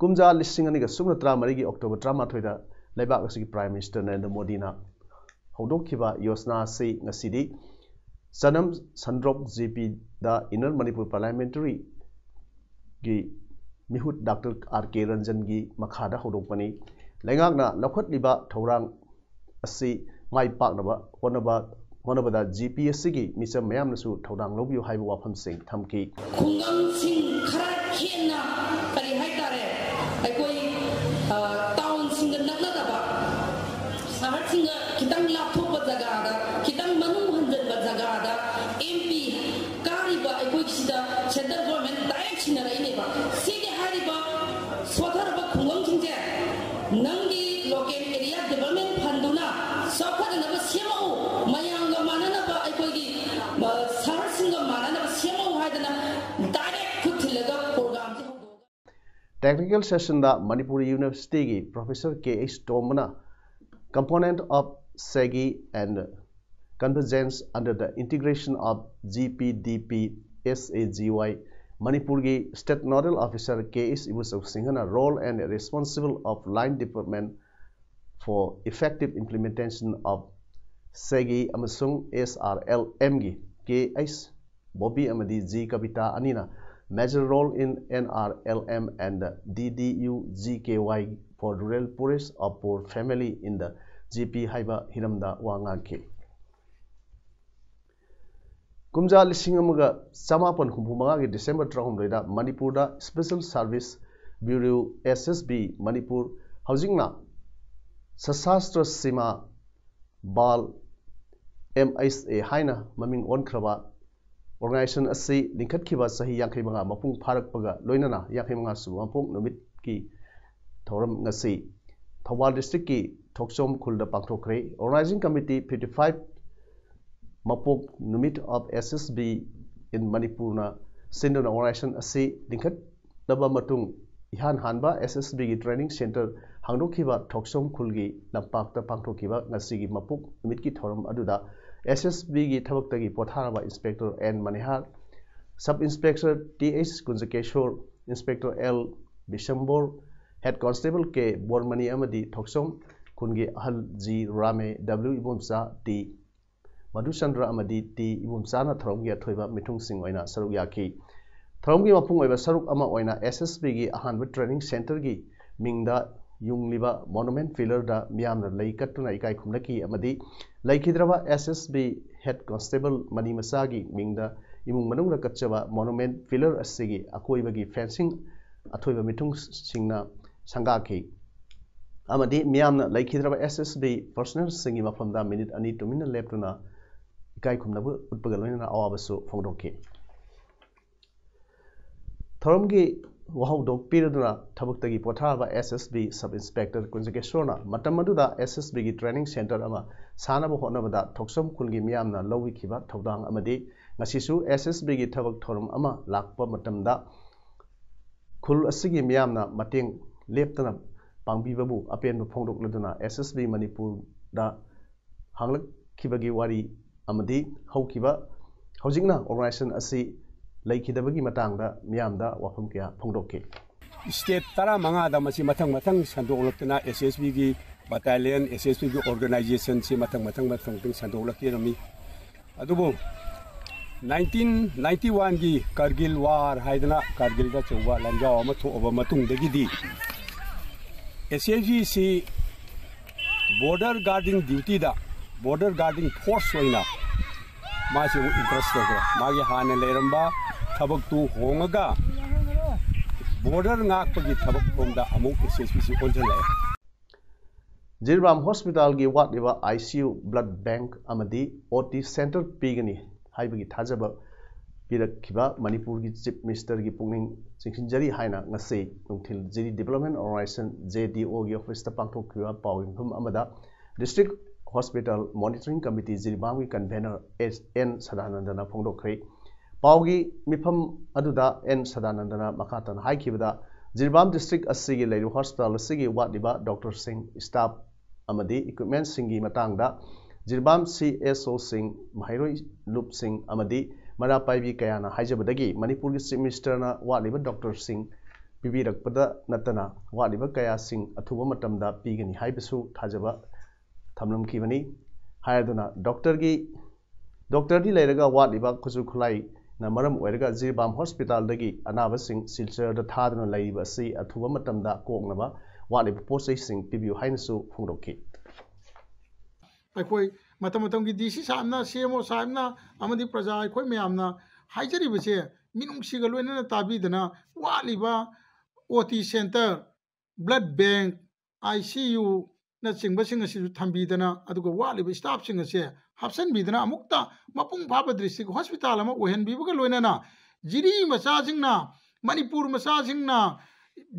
ꯀꯨꯝꯖꯥ ꯂꯤꯁꯤꯡ ꯑꯅꯤꯒ ꯁꯨꯞꯅ ꯇꯔꯥꯃꯔꯤꯒꯤ ꯑꯣꯛꯇꯣꯕꯔ ꯇꯔꯥꯃꯥꯊꯣꯏꯗ ꯂꯩꯕꯥꯛ ꯑꯁꯤꯒꯤ ꯄ꯭ꯔꯥꯏꯝ ꯃꯤꯅꯤꯁꯇꯔ ꯅꯔꯦꯟꯗ꯭ꯔ ꯃꯣꯗꯤꯅ ꯍꯧꯗꯣꯛꯈꯤꯕ ꯌꯣꯖꯅꯥ ꯑꯁꯤ ꯉꯁꯤꯗꯤ ꯆꯅꯝ ꯁꯟꯗ꯭ꯔꯣꯛ ꯖꯦ ꯄꯤꯗ ꯏꯟꯅꯔ ꯃꯅꯤꯄꯨꯔ ꯄꯥꯔꯂꯤꯌꯥꯃꯦꯟꯇꯔꯤꯒꯤ ꯃꯤꯍꯨꯠ ꯗꯥꯛꯇꯔ ꯑꯥꯔ ꯀꯦ ꯔꯟꯖꯟꯒꯤ ꯃꯈꯥꯗ ꯍꯧꯗꯣꯛꯄꯅꯤ꯫ ꯂꯩꯉꯥꯛꯅ ꯂꯧꯈꯠꯂꯤꯕ ꯊꯧꯔꯥꯡ ꯑꯁꯤ ꯃꯥꯏ ꯄꯥꯛꯅꯕ ꯍꯣꯠꯅꯕ ꯍꯣꯠꯅꯕꯗ ꯖꯤ ꯄꯤ ꯑꯦꯁ ꯁꯤꯒꯤ ꯃꯤꯆꯝ ꯃꯌꯥꯝꯅꯁꯨ ꯊꯧꯗꯥꯡ ꯂꯧꯕꯤꯌꯨ ꯍꯥꯏꯕ ꯋꯥꯐꯝꯁꯤꯡ ꯊꯝꯈꯤ꯫ ꯈꯨꯡꯒꯪꯁꯤꯡ ꯈꯔ ꯍꯦꯟꯅ, ꯀꯔꯤ ꯍꯥꯏꯇꯥꯔꯦ, ꯑꯩꯈꯣꯏ, ꯑ, ꯇꯥꯎꯟꯁꯤꯡꯒ ꯅꯛꯅꯗꯕ, ꯁꯍꯔꯁꯤꯡꯒ ꯈꯤꯇꯪ ꯂꯥꯞꯊꯣꯛꯄ ꯖꯒꯥꯗ, ꯈꯤꯇꯪ ꯃꯅꯨꯡ ꯍꯟꯖꯤꯟꯕ ꯖꯒꯥꯗ ꯑꯦꯝ ꯄꯤ ꯀꯥꯔꯤꯕ ꯑꯩꯈꯣꯏꯒꯤꯁꯤꯗ ꯁꯦꯟꯇ꯭ꯔꯦꯜ ꯒꯣꯔꯃꯦꯟ ꯗꯥꯏꯔꯦꯛ ꯁꯤꯟꯅꯔꯛꯏꯅꯦꯕ꯫ ꯁꯤꯒꯤ ꯍꯥꯏꯔꯤꯕ ꯁꯣꯊꯔꯕ ꯈꯨꯡꯒꯪꯁꯤꯡꯁꯦ ꯅꯪꯒꯤ ꯂꯣꯀꯦꯜ ꯑꯦꯔꯤꯌꯥ ꯗꯤꯕꯂꯞꯃꯦꯟ ꯐꯟꯗꯨꯅ ꯆꯥꯎꯈꯠꯅꯅꯕ ꯁꯦꯝꯃꯛꯎ, ꯃꯌꯥꯝꯒ ꯃꯥꯟꯅꯅꯕ, ꯑꯩꯈꯣꯏꯒꯤ, ꯑ, ꯁꯍꯔꯁꯤꯡꯒ ꯃꯥꯟꯅꯅꯕ ꯁꯦꯝꯃꯛꯎ ꯍꯥꯏꯗꯅ ꯗꯥꯏꯔꯦꯛ ꯈꯨꯠ ꯊꯤꯜꯂꯒ ꯄ꯭ꯔꯣꯒ꯭ꯔꯥꯝꯁꯦ ꯍꯧꯗꯣꯛꯑꯒ Technical session ꯗ ꯃꯅꯤꯄꯨꯔ ꯌꯨꯅꯤꯚꯔꯁꯤꯇꯤꯒꯤ ꯄ꯭ꯔꯣꯐꯦꯁꯔ ꯀꯦ ꯑꯩꯆ ꯇꯣꯝꯕꯅ component of SEGI and convergence under the integration of G P D P S A G Y, ꯃꯅꯤꯄꯨꯔꯒꯤ State Nodal Officer ꯀꯦ ꯑꯩꯆ ꯏꯕꯨꯆꯧ ꯁꯤꯡꯍꯅ role and responsible of line department for effective implementation of SEGI ꯑꯃꯁꯨꯡ S R L M ꯒꯤ ꯀꯦ H Bobby ꯑꯃꯗꯤ G ꯀꯕꯤꯇꯥ ꯑꯅꯤꯅ major role in N R L M and the D D U G K Y for rural poorest of poor family in the G P ꯍꯥꯏꯕ ꯍꯤꯔꯝꯗ ꯋꯥ ꯉꯥꯡꯈꯤ꯫ ꯀꯨꯝꯖꯥ ꯂꯤꯁꯤꯡ ꯑꯃꯒ ꯆꯃꯥꯄꯟ ꯍꯨꯝꯐꯨ ꯃꯉꯥꯒꯤ ꯗꯤꯁꯦꯝꯕꯔ ꯇꯔꯥꯍꯨꯝꯗꯣꯏꯗ ꯃꯅꯤꯄꯨꯔꯗ Special Service Bureau, S S B, Manipur, ꯍꯧꯖꯤꯛꯅ ꯁꯁꯥꯁꯇ꯭ꯔ ꯁꯤꯃꯥ ꯕꯥꯜ, M S A, ꯍꯥꯏꯅ ꯃꯃꯤꯡ ꯑꯣꯟꯈ꯭ꯔꯕ organization ꯑꯁꯤ ꯂꯤꯡꯈꯠꯈꯤꯕ ꯆꯍꯤ ꯌꯥꯡꯈꯩ ꯃꯉꯥ ꯃꯄꯨꯡ ꯐꯥꯔꯛꯄꯒ ꯂꯣꯏꯅꯅ ꯌꯥꯡꯈꯩ ꯃꯉꯥ ꯁꯨꯕ ꯃꯄꯣꯛ ꯅꯨꯃꯤꯠꯀꯤ ꯊꯧꯔꯝ ꯉꯁꯤ ꯊꯧꯕꯥꯜ district ꯀꯤ ꯊꯣꯛꯆꯣꯝ ꯈꯨꯜꯗ ꯄꯥꯡꯊꯣꯛꯈ꯭ꯔꯦ꯫ Organizing Committee fifty five ꯃꯄꯣꯛ ꯅꯨꯃꯤꯠ of S S B in ꯃꯅꯤꯄꯨꯔꯅ ꯁꯤꯟꯗꯨꯅ organization ꯑꯁꯤ ꯂꯤꯡꯈꯠꯂꯕ ꯃꯇꯨꯡ ꯏꯍꯥꯟ ꯍꯥꯟꯕ S S B ꯒꯤ training centre ꯍꯥꯡꯗꯣꯛꯈꯤꯕ ꯊꯣꯛꯆꯣꯝ ꯈꯨꯜꯒꯤ ꯂꯝꯄꯥꯛꯇ ꯄꯥꯡꯊꯣꯛꯈꯤꯕ ꯉꯁꯤꯒꯤ ꯃꯄꯣꯛ ꯅꯨꯃꯤꯠꯀꯤ ꯊꯧꯔꯝ ꯑꯗꯨꯗ S S B ꯒꯤ ꯊꯕꯛꯇꯒꯤ ꯄꯣꯊꯥꯔꯕ Inspector N ꯃꯅꯤꯍꯥꯔ, Sub Inspector T H ꯀꯨꯟꯖꯀꯦꯁꯣꯔ, Inspector L ꯕꯤꯁꯝꯕꯣꯔ, Head Constable K ꯕꯣꯔꯃꯅꯤ ꯑꯃꯗꯤ ꯊꯣꯛꯆꯣꯝ ꯈꯨꯟꯒꯤ ꯑꯍꯜ G ꯔꯥꯃꯦ, W ꯏꯕꯣꯝꯆꯥ, T ꯃꯙꯨꯆꯟꯗ꯭ꯔ ꯑꯃꯗꯤ T ꯏꯕꯣꯝꯆꯥꯅ ꯊꯧꯔꯝꯒꯤ ꯑꯊꯣꯏꯕ ꯃꯤꯊꯨꯡꯁꯤꯡ ꯑꯣꯏꯅ ꯁꯔꯨꯛ ꯌꯥꯈꯤ꯫ ꯊꯧꯔꯝꯒꯤ ꯃꯄꯨꯡ ꯑꯣꯏꯕ ꯁꯔꯨꯛ ꯑꯃ ꯑꯣꯏꯅ S S B ꯒꯤ ꯑꯍꯥꯟꯕ training centre ꯒꯤ ꯃꯤꯡꯗ ꯌꯨꯡꯂꯤꯕ ꯃꯣꯅꯨꯃꯦꯟ ꯄꯤꯂꯔꯗ ꯃꯤꯌꯥꯝꯅ ꯂꯩ ꯀꯠꯇꯨꯅ ꯏꯀꯥꯏ ꯈꯨꯝꯅꯈꯤ ꯑꯃꯗꯤ ꯂꯩꯈꯤꯗ꯭ꯔꯕ ꯑꯦꯁ ꯑꯦꯁ ꯕꯤ ꯍꯦꯗ ꯀꯣꯟꯁꯇꯦꯕꯜ ꯃꯅꯤ ꯃꯆꯥꯒꯤ ꯃꯤꯡꯗ ꯏꯃꯨꯡ ꯃꯅꯨꯡꯅ ꯀꯠꯆꯕ ꯃꯣꯅꯨꯃꯦꯟ ꯄꯤꯂꯔ ꯑꯁꯤꯒꯤ ꯑꯀꯣꯏꯕꯒꯤ ꯐꯦꯟꯁꯤꯡ ꯑꯊꯣꯏꯕ ꯃꯤꯊꯨꯡꯁꯤꯡꯅ ꯁꯪꯒꯥꯈꯤ ꯑꯃꯗꯤ ꯃꯤꯌꯥꯝꯅ ꯂꯩꯈꯤꯗ꯭ꯔꯕ ꯑꯦꯁ ꯑꯦꯁ ꯕꯤ ꯄꯔꯁꯣꯅꯦꯜꯁꯤꯡꯒꯤ ꯃꯐꯝꯗ ꯃꯤꯅꯤꯠ ꯑꯅꯤ ꯇꯨꯃꯤꯟꯅ ꯂꯦꯞꯇꯨꯅ ꯏꯀꯥꯏ ꯈꯨꯝꯅꯕ ꯎꯠꯄꯒ ꯂꯣꯏꯅꯅ ꯑꯋꯥꯕꯁꯨ ꯐꯣꯡꯗꯣꯛꯈꯤ꯫ ꯊꯧꯔꯝꯒꯤ ꯋꯥꯍꯧꯗꯣꯛ ꯄꯤꯔꯗꯨꯅ ꯊꯕꯛꯇꯒꯤ ꯄꯣꯊꯥꯕ ꯑꯦꯁ ꯑꯦꯁ ꯕꯤ ꯁꯕ ꯏꯟꯁꯄꯦꯛꯇꯔ ꯀꯨꯟꯖꯀꯦꯁꯣꯔꯅ ꯃꯇꯝ ꯑꯗꯨꯗ ꯑꯦꯁ ꯑꯦꯁ ꯕꯤꯒꯤ ꯇ꯭ꯔꯦꯅꯤꯡ ꯁꯦꯟꯇꯔ ꯑꯃ ꯁꯥꯅꯕ ꯍꯣꯠꯅꯕꯗ ꯊꯣꯛꯁꯝ ꯈꯨꯜꯒꯤ ꯃꯤꯌꯥꯝꯅ ꯂꯧꯕꯤꯈꯤꯕ ꯊꯧꯗꯥꯡ ꯑꯃꯗꯤ ꯉꯁꯤꯁꯨ ꯑꯦꯁ ꯑꯦꯁ ꯕꯤꯒꯤ ꯊꯕꯛ ꯊꯧꯔꯝ ꯑꯃ ꯂꯥꯛꯄ ꯃꯇꯝꯗ ꯈꯨꯜ ꯑꯁꯤꯒꯤ ꯃꯤꯌꯥꯝꯅ ꯃꯇꯦꯡ ꯂꯦꯞꯇꯅ ꯄꯥꯡꯕꯤꯕꯕꯨ ꯑꯄꯦꯟꯕ ꯐꯣꯡꯗꯣꯛꯂꯗꯨꯅ ꯑꯦꯁ ꯑꯦꯁ ꯕꯤ ꯃꯅꯤꯄꯨꯔꯗ ꯍꯥꯡꯂꯛꯈꯤꯕꯒꯤ ꯋꯥꯔꯤ ꯑꯃꯗꯤ ꯍꯧꯈꯤꯕ ꯍꯧꯖꯤꯛꯅ ꯑꯣꯔꯒꯅꯥꯏꯖꯦꯁꯟ ꯑꯁꯤ ꯂꯩꯈꯤꯗꯕꯒꯤ ꯃꯇꯥꯡꯗ ꯃꯤꯌꯥꯝꯗ ꯋꯥꯐꯝ ꯀꯌꯥ ꯐꯣꯡꯗꯣꯛꯈꯤ꯫ ꯁ꯭ꯇꯦꯠ ꯇꯔꯥꯃꯉꯥꯗ ꯃꯁꯤ ꯃꯊꯪ ꯃꯊꯪ ꯁꯟꯗꯣꯛꯂꯛꯇꯅ ꯑꯦꯁ ꯑꯦꯁ ꯕꯤꯒꯤ ꯕꯇꯥꯂꯤꯌꯟ, ꯑꯦꯁ ꯑꯦꯁ ꯕꯤꯒꯤ ꯑꯣꯔꯒꯅꯥꯏꯖꯦꯁꯟꯁꯤ ꯃꯊꯪ ꯃꯊꯪ ꯃꯊꯪ ꯃꯊꯪ ꯁꯟꯗꯣꯛꯂꯛꯈꯤꯔꯝꯃꯤ꯫ ꯑꯗꯨꯕꯨ ꯅꯥꯏꯟꯇꯤꯟ ꯅꯥꯏꯟꯇꯤ ꯋꯥꯟꯒꯤ ꯀꯥꯔꯒꯤꯜ ꯋꯥꯔ ꯍꯥꯏꯗꯅ ꯀꯥꯔꯒꯤꯜꯗ ꯑꯆꯧꯕ ꯂꯥꯟꯖꯥꯎ ꯑꯃ ꯊꯣꯛꯑꯕ ꯃꯇꯨꯡꯗꯒꯤꯗꯤ ꯑꯦꯁ ꯑꯦꯁ ꯕꯤꯁꯤ ꯕꯣꯔꯗꯔ ꯒꯥꯔꯗꯤꯡ ꯗ꯭ꯌꯨꯇꯤꯗ, ꯕꯣꯔꯗꯔ ꯒꯥꯔꯗꯤꯡ ꯐꯣꯔꯁ ꯑꯣꯏꯅ ꯃꯥꯁꯤ ꯑꯃꯨꯛ ꯏꯟꯇꯔꯦꯁ ꯇꯧꯈ꯭ꯔꯦ꯫ ꯃꯥꯒꯤ ꯍꯥꯟꯅ ꯂꯩꯔꯝꯕ ꯊꯕꯛꯇꯨ ꯍꯣꯡꯉꯒ ꯕꯣꯔꯗꯔ ꯉꯥꯛꯄꯒꯤ ꯊꯕꯛ ꯂꯣꯝꯗ ꯑꯃꯨꯛ ꯑꯦꯁ ꯑꯦꯁ ꯕꯤꯁꯤ ꯑꯣꯟꯁꯤꯜꯂꯛꯑꯦ꯫ ꯖꯤꯔꯤꯕꯥꯝ ꯍꯣꯁꯄꯤꯇꯥꯜꯒꯤ ꯋꯥꯠꯂꯤꯕ I C U, blood bank ꯑꯃꯗꯤ ꯑꯣ ꯇꯤ ꯁꯦꯟꯇꯔ ꯄꯤꯒꯅꯤ ꯍꯥꯏꯕꯒꯤ ꯊꯥꯖꯕ ꯄꯤꯔꯛꯈꯤꯕ ꯃꯅꯤꯄꯨꯔꯒꯤ ꯆꯤꯐ ꯃꯤꯅꯤꯁꯇꯔꯒꯤ ꯄꯨꯛꯅꯤꯡ ꯆꯤꯡꯁꯤꯟꯖꯔꯤ ꯍꯥꯏꯅ ꯉꯁꯤ ꯅꯨꯡꯊꯤꯜ Jiri development organisation, J D ꯑꯣꯒꯤ ꯑꯣꯐꯤꯁꯇ ꯄꯥꯡꯊꯣꯛꯈꯤꯕ ꯄꯥꯎ ꯌꯨꯝꯐꯝ ꯑꯃꯗ ꯗꯤꯁꯇ꯭ꯔꯤꯛ ꯍꯣꯁꯄꯤꯇꯥꯜ ꯃꯣꯅꯤꯇꯔꯤꯡ ꯀꯃꯤꯇꯤ ꯖꯤꯔꯤꯕꯥꯝꯒꯤ ꯀꯟꯚꯦꯅꯔ ꯑꯦꯁ ꯑꯦꯟ ꯁꯗꯥꯅꯟꯗꯅ ꯐꯣꯡꯗꯣꯛꯈ꯭ꯔꯦ꯫ ꯄꯥꯎꯒꯤ ꯃꯤꯐꯝ ꯑꯗꯨꯗ ꯑꯦꯟ ꯁꯗꯥꯅꯟꯗꯅ ꯃꯈꯥ ꯇꯥꯅ ꯍꯥꯏꯈꯤꯕꯗ, ꯖꯤꯔꯤꯕꯥꯝ ꯗꯤꯁꯇ꯭ꯔꯤꯛ ꯑꯁꯤꯒꯤ ꯂꯩꯔꯤꯕ ꯍꯣꯁꯄꯤꯇꯥꯜ ꯑꯁꯤꯒꯤ ꯋꯥꯠꯂꯤꯕ ꯗꯣꯛꯇꯔꯁꯤꯡ, ꯁ꯭ꯇꯥꯐ ꯑꯃꯗꯤ ꯏꯀ꯭ꯋꯤꯞꯃꯦꯟꯁꯤꯡꯒꯤ ꯃꯇꯥꯡꯗ ꯖꯤꯔꯤꯕꯥꯝ ꯁꯤ ꯑꯦꯁ ꯑꯣꯁꯤꯡ, ꯃꯍꯩꯔꯣꯏ ꯂꯨꯞꯁꯤꯡ ꯑꯃꯗꯤ ꯃꯩꯔꯥ ꯄꯥꯏꯕꯤ ꯀꯌꯥꯅ ꯍꯥꯏꯖꯕꯗꯒꯤ ꯃꯅꯤꯄꯨꯔꯒꯤ ꯆꯤꯐ ꯃꯤꯅꯤꯁꯇꯔꯅ ꯋꯥꯠꯂꯤꯕ ꯗꯣꯛꯇꯔꯁꯤꯡ ꯄꯤꯕꯤꯔꯛꯄꯗ ꯅꯠꯇꯅ ꯋꯥꯠꯂꯤꯕ ꯀꯌꯥꯁꯤꯡ ꯑꯊꯨꯕ ꯃꯇꯝꯗ ꯄꯤꯒꯅꯤ ꯍꯥꯏꯕꯁꯨ ꯊꯥꯖꯕ ꯊꯝꯂꯝꯈꯤꯕꯅꯤ꯫ ꯍꯥꯏꯔꯗꯨꯅ ꯗꯣꯛꯇꯔꯒꯤ, ꯗꯣꯛꯇꯔꯗꯤ ꯂꯩꯔꯒ ꯋꯥꯠꯂꯤꯕ ꯈꯨꯠꯁꯨ ꯈꯨꯠꯂꯥꯏꯅ ꯃꯔꯝ ꯑꯣꯏꯔꯒ ꯖꯤꯔꯤꯕꯥꯝ ꯍꯣꯁꯄꯤꯇꯥꯜꯗꯒꯤ ꯑꯅꯥꯕꯁꯤꯡ ꯁꯤꯜꯆꯔꯗ ꯊꯥꯗꯨꯅ ꯂꯩꯔꯤꯕ ꯑꯁꯤ ꯑꯊꯨꯕ ꯃꯇꯝꯗ ꯀꯣꯛꯅꯕ ꯋꯥꯠꯂꯤꯕ ꯄꯣꯠ ꯆꯩꯁꯤꯡ ꯄꯤꯕꯤꯌꯨ ꯍꯥꯏꯅꯁꯨ ꯐꯣꯡꯗꯣꯛꯈꯤ꯫ ꯑꯩꯈꯣꯏ ꯃꯇꯝ ꯃꯇꯝꯒꯤ ꯗꯤ ꯁꯤ ꯁꯥꯍꯦꯕꯅ, ꯁꯤ ꯑꯦꯝ ꯑꯣ ꯁꯥꯍꯦꯕꯅ ꯑꯃꯗꯤ ꯄ꯭ꯔꯖꯥ ꯑꯩꯈꯣꯏ ꯃꯌꯥꯝꯅ ꯍꯥꯏꯖꯔꯤꯕꯁꯦ, ꯃꯤꯅꯨꯡꯁꯤꯒ ꯂꯣꯏꯅꯅ ꯇꯥꯕꯤꯗꯅ, ꯋꯥꯠꯂꯤꯕ O T centre, blood bank, I C ꯌꯨꯅꯆꯤꯡꯕꯁꯤꯡ ꯑꯁꯤꯁꯨ ꯊꯝꯕꯤꯗꯅ, ꯑꯗꯨꯒ ꯋꯥꯠꯂꯤꯕ ꯁ꯭ꯇꯥꯐꯁꯤꯡ ꯑꯁꯦ ꯍꯥꯞꯆꯤꯟꯕꯤꯗꯅ, ꯑꯃꯨꯛꯇ ꯃꯄꯨꯡ ꯐꯥꯕ ꯗꯤꯁꯇ꯭ꯔꯤꯛ ꯍꯣꯁꯄꯤꯇꯥꯜ ꯑꯃ ꯑꯣꯏꯍꯟꯕꯤꯕꯒ ꯂꯣꯏꯅꯅ, ꯖꯤꯔꯤ ꯃꯆꯥꯁꯤꯡꯅ, ꯃꯅꯤꯄꯨꯔ ꯃꯆꯥꯁꯤꯡꯅ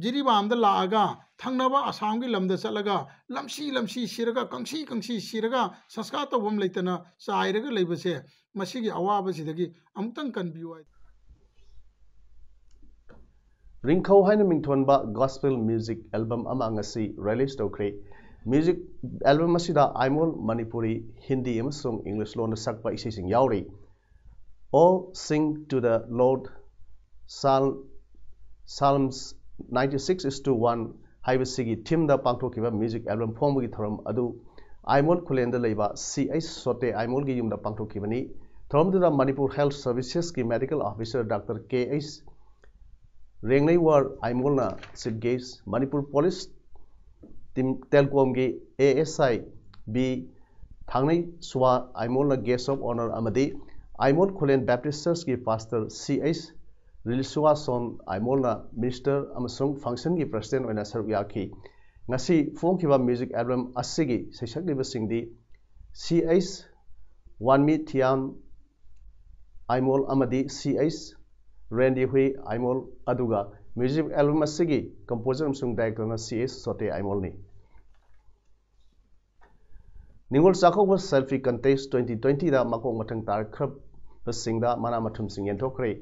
ꯖꯤꯔꯤꯕꯥꯝꯗ ꯂꯥꯛꯑꯒ ꯊꯪꯅꯕ ꯑꯁꯥꯝꯒꯤ ꯂꯝꯗ ꯆꯠꯂꯒ ꯂꯝꯁꯤ ꯂꯝꯁꯤ ꯁꯤꯔꯒ, ꯀꯪꯁꯤ ꯀꯪꯁꯤ ꯁꯤꯔꯒ, ꯁꯪꯁꯀꯥꯔ ꯇꯧꯐꯝ ꯂꯩꯇꯅ ꯆꯥꯏꯔꯒ ꯂꯩꯕꯁꯦ, ꯃꯁꯤꯒꯤ ꯑꯋꯥꯕꯁꯤꯗꯒꯤ ꯑꯃꯨꯛꯇꯪ ꯀꯟꯕꯤꯌꯨ ꯍꯥꯏ꯫ ꯔꯤꯡꯈꯧ ꯍꯥꯏꯅ ꯃꯤꯡꯊꯣꯟꯕ gospel music album ꯑꯃ ꯉꯁꯤ release ꯇꯧꯈ꯭ꯔꯦ꯫ Music album ꯑꯁꯤꯗ ꯑꯥꯏꯃꯣꯜ ꯃꯅꯤꯄꯨꯔꯤ, ꯍꯤꯟꯗꯤ ꯑꯃꯁꯨꯡ ꯏꯪꯂꯤꯁ ꯂꯣꯟꯗ ꯁꯛꯄ ꯏꯁꯩꯁꯤꯡ ꯌꯥꯎꯔꯤ꯫ "Oh, sing to the Lord," Psalm, Psalms ninety six is to one ꯍꯥꯏꯕꯁꯤꯒꯤ themeꯗ ꯄꯥꯡꯊꯣꯛꯈꯤꯕ music album ꯐꯣꯡꯕꯒꯤ ꯊꯧꯔꯝ ꯑꯗꯨ ꯑꯥꯏꯃꯣꯜ ꯈꯨꯂꯦꯟꯗ ꯂꯩꯕ ꯁꯤ ꯑꯩꯆ ꯁꯣꯇꯦ ꯑꯥꯏꯃꯣꯜꯒꯤ ꯌꯨꯝꯗ ꯄꯥꯡꯊꯣꯛꯈꯤꯕꯅꯤ꯫ ꯊꯧꯔꯝꯗꯨꯗ ꯃꯅꯤꯄꯨꯔ Health Servicesꯀꯤ medical officer Doctor K H Rengneiwar ꯑꯥꯏꯃꯣꯜꯅ chief guest, Manipur police team ꯇꯦꯜꯀꯣꯝꯒꯤ A S I B Thangnei Suwa ꯑꯥꯏꯃꯣꯜꯅ guest of honour ꯑꯃꯗꯤ ꯑꯥꯏꯃꯣꯜ ꯈꯨꯂꯦꯟ Baptist Churchꯀꯤ pastor ꯁꯤ ꯑꯩꯆ ꯔꯤꯂꯤꯁꯨꯋꯥꯁꯣꯟ ꯑꯥꯏꯃꯣꯜꯅ minister ꯑꯃꯁꯨꯡ functionꯒꯤ president ꯑꯣꯏꯅ ꯁꯔꯨꯛ ꯌꯥꯈꯤ꯫ ꯉꯁꯤ ꯐꯣꯡꯈꯤꯕ music album ꯑꯁꯤꯒꯤ ꯁꯩꯁꯛꯂꯤꯕꯁꯤꯡꯗꯤ ꯁꯤ ꯑꯩꯆ ꯋꯥꯟꯃꯤ ꯊꯤꯌꯥꯝ ꯑꯥꯏꯃꯣꯜ ꯑꯃꯗꯤ ꯁꯤ ꯑꯩꯆ ꯔꯦꯟꯗꯤ ꯍꯨꯏ ꯑꯥꯏꯃꯣꯜ, ꯑꯗꯨꯒ music album ꯑꯁꯤꯒꯤ composer ꯑꯃꯁꯨꯡ directorꯅ ꯁꯤ H ꯁꯣꯇꯦ ꯑꯥꯏꯃꯣꯜꯅꯤ꯫ Ningol Chakkouba selfie contest twenty twentyꯗ ꯃꯀꯣꯛ ꯃꯊꯪ ꯇꯥꯔꯛꯈ꯭ꯔꯕꯁꯤꯡꯗ ꯃꯅꯥ ꯃꯊꯨꯝꯁꯤꯡ ꯌꯦꯟꯊꯣꯛꯈ꯭ꯔꯦ꯫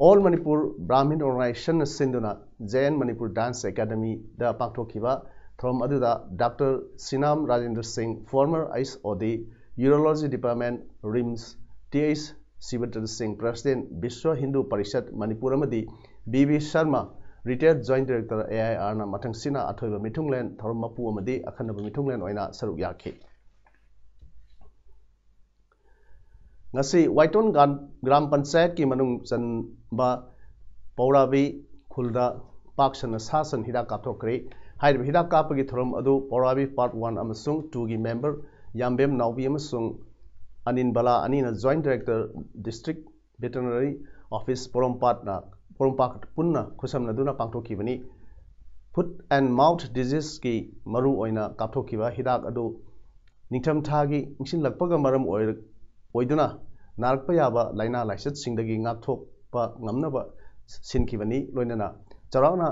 All Manipur Brahmin Organizationꯅ ꯁꯤꯟꯗꯨꯅ ꯖꯦ ꯑꯦꯟ ꯃꯅꯤꯄꯨꯔ Dance Academyꯗ ꯄꯥꯡꯊꯣꯛꯈꯤꯕ ꯊꯧꯔꯝ ꯑꯗꯨꯗ Doctor ꯁꯤꯅꯥꯝ ꯔꯥꯖꯦꯟꯗ꯭ꯔ ꯁꯤꯡ, former H O D, Urology Department, RIMS, T H Sibatra Singh, President, Vishwa Hindu Parishad Manipur ꯑꯃꯗꯤ B B Sharma, retired Joint Director, A I ꯑꯥꯔꯅ ꯃꯊꯪꯁꯤꯠꯅ ꯑꯊꯣꯏꯕ ꯃꯤꯊꯨꯡꯂꯦꯟ, ꯊꯧꯔꯝ ꯃꯄꯨ ꯑꯃꯗꯤ ꯑꯈꯟꯅꯕ ꯃꯤꯊꯨꯡꯂꯦꯟ ꯑꯣꯏꯅ ꯁꯔꯨꯛ ꯌꯥꯈꯤ꯫ ꯉꯁꯤ ꯋꯥꯏꯇꯣꯟ ꯒ꯭ꯔꯥꯝ ꯄꯟꯆꯥꯌꯠꯀꯤ ꯃꯅꯨꯡ ꯆꯟꯕ ꯄꯧꯔꯥꯕꯤ ꯈꯨꯜꯗ ꯄꯥꯛ ꯁꯟꯅ ꯁꯥ ꯁꯟ ꯍꯤꯗꯥꯛ ꯀꯥꯞꯊꯣꯛꯈ꯭ꯔꯦ꯫ ꯍꯥꯏꯔꯤꯕ ꯍꯤꯗꯥꯛ ꯀꯥꯞꯄꯒꯤ ꯊꯧꯔꯝ ꯑꯗꯨ ꯄꯧꯔꯥꯕꯤ Part One ꯑꯃꯁꯨꯡ Two ꯒꯤ member ꯌꯥꯝꯕꯦꯝ ꯅꯥꯎꯕꯤ ꯑꯃꯁꯨꯡ ꯑꯅꯤꯟ ꯕꯂꯥ ꯑꯅꯤꯅ Joint Director, District Veterinary Office, ꯄꯣꯔꯣꯝꯄꯥꯠꯅ, ꯄꯣꯔꯣꯝꯄꯥꯠ ꯄꯨꯟꯅ ꯈꯨꯠꯁꯝꯅꯗꯨꯅ ꯄꯥꯡꯊꯣꯛꯈꯤꯕꯅꯤ꯫ Foot and mouth diseaseꯀꯤ ꯃꯔꯨ ꯑꯣꯏꯅ ꯀꯥꯞꯊꯣꯛꯈꯤꯕ ꯍꯤꯗꯥꯛ ꯑꯗꯨ ꯅꯤꯡꯊꯝꯊꯥꯒꯤ ꯏꯪꯁꯤꯜꯂꯛꯄꯒ ꯃꯔꯝ ꯑꯣꯏꯔ-, ꯑꯣꯏꯗꯨꯅ ꯅꯥꯔꯛꯄ ꯌꯥꯕ ꯂꯥꯏꯅꯥ ꯂꯥꯏꯆꯠꯁꯤꯡꯗꯒꯤ ꯉꯥꯛꯊꯣꯛꯄ ꯉꯝꯅꯕ ꯁꯤꯟꯈꯤꯕꯅꯤ꯫ ꯂꯣꯏꯅꯅ ꯆꯥꯎꯔꯥꯛꯅ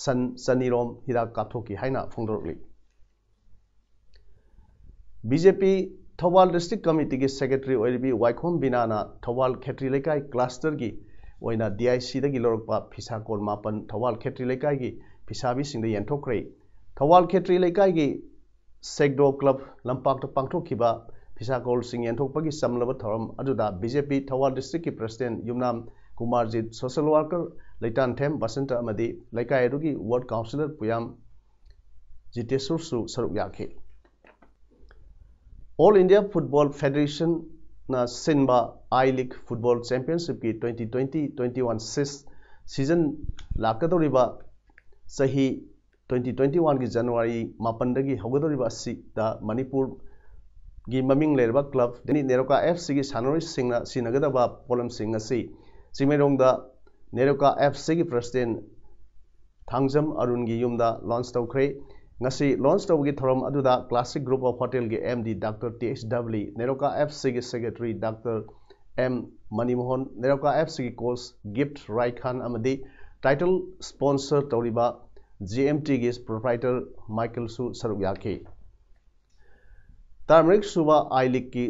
ꯁꯟ ꯆꯅꯤꯔꯣꯝ ꯍꯤꯗꯥꯛ ꯀꯥꯞꯊꯣꯛꯈꯤ ꯍꯥꯏꯅ ꯐꯣꯡꯗꯣꯔꯛꯂꯤ꯫ BJP ꯊꯧꯕꯥꯜ District Committeeꯒꯤ Secretary ꯑꯣꯏꯔꯤꯕꯤ ꯋꯥꯏꯈꯣꯝ ꯕꯤꯅꯥꯅ ꯊꯧꯕꯥꯜ ꯈꯦꯇ꯭ꯔꯤ ꯂꯩꯀꯥꯏ clusterꯒꯤ ꯑꯣꯏꯅ DICꯗꯒꯤ ꯂꯧꯔꯛꯄ ꯐꯤꯁꯥꯀꯣꯜ ꯃꯥꯄꯟ ꯊꯧꯕꯥꯜ ꯈꯦꯇ꯭ꯔꯤ ꯂꯩꯀꯥꯏꯒꯤ ꯐꯤꯁꯥꯕꯤꯁꯤꯡꯗ ꯌꯦꯟꯊꯣꯛꯈ꯭ꯔꯦ꯫ ꯊꯧꯕꯥꯜ ꯈꯦꯇ꯭ꯔꯤ ꯂꯩꯀꯥꯏꯒꯤ ꯁꯦꯛꯗꯣ club ꯂꯝꯄꯥꯛꯇ ꯄꯥꯡꯊꯣꯛꯈꯤꯕ ꯐꯤꯁꯥꯀꯣꯜꯁꯤꯡ ꯌꯦꯟꯊꯣꯛꯄꯒꯤ ꯆꯝꯂꯕ ꯊꯧꯔꯝ ꯑꯗꯨꯗ BJP ꯊꯧꯕꯥꯜ Districtꯀꯤ President ꯌꯨꯝꯅꯥꯝ ꯀꯨꯃꯥꯔꯖꯤꯠ, Social Worker ꯂꯩꯇꯥꯟꯊꯦꯝ ꯕꯁꯟꯇ ꯑꯃꯗꯤ ꯂꯩꯀꯥꯏ ꯑꯗꯨꯒꯤ Ward Councillor ꯄꯨꯌꯥꯝ ꯖꯤꯇꯦꯁꯣꯔꯁꯨ ꯁꯔꯨꯛ ꯌꯥꯈꯤ꯫ All India Football Federationꯅ ꯁꯤꯟꯕ I-League Football Championshipꯀꯤ twenty twenty twenty-one season ꯂꯥꯛꯀꯗꯧꯔꯤꯕ ꯆꯍꯤ twenty twenty-oneꯒꯤ January ꯃꯥꯄꯟꯗꯒꯤ ꯍꯧꯒꯗꯧꯔꯤꯕ ꯑꯁꯤꯗ ꯃꯅꯤꯄꯨꯔꯒꯤ ꯃꯃꯤꯡ ꯂꯩꯔꯕ club ꯅꯦꯔꯣꯀꯥ FCꯒꯤ ꯁꯥꯟꯅꯔꯣꯏꯁꯤꯡꯅ ꯁꯤꯟꯅꯒꯗꯕ ꯄꯣꯠꯂꯝꯁꯤꯡ ꯑꯁꯤ ꯆꯤꯡꯃꯩꯔꯣꯡꯗ ꯅꯦꯔꯣꯀꯥ FCꯒꯤ President ꯊꯥꯡꯖꯝ ꯑꯔꯨꯟꯒꯤ ꯌꯨꯝꯗ launch ꯇꯧꯈ꯭ꯔꯦ꯫ ꯉꯁꯤ launch ꯇꯧꯕꯒꯤ ꯊꯧꯔꯝ ꯑꯗꯨꯗ Classic Group of Hotelꯒꯤ MD Doctor T H Dubey, NEROCA FCꯒꯤ Secretary Doctor M ꯃꯅꯤꯃꯣꯍꯟ, NEROCA FCꯒꯤ coach Gift Raikhan ꯑꯃꯗꯤ title sponsor ꯇꯧꯔꯤꯕ GMTꯒꯤ proprietor Michaelꯁꯨ ꯁꯔꯨꯛ ꯌꯥꯈꯤ꯫ ꯇꯔꯥꯃꯔꯤ ꯁꯨꯕ I-Leagueꯀꯤ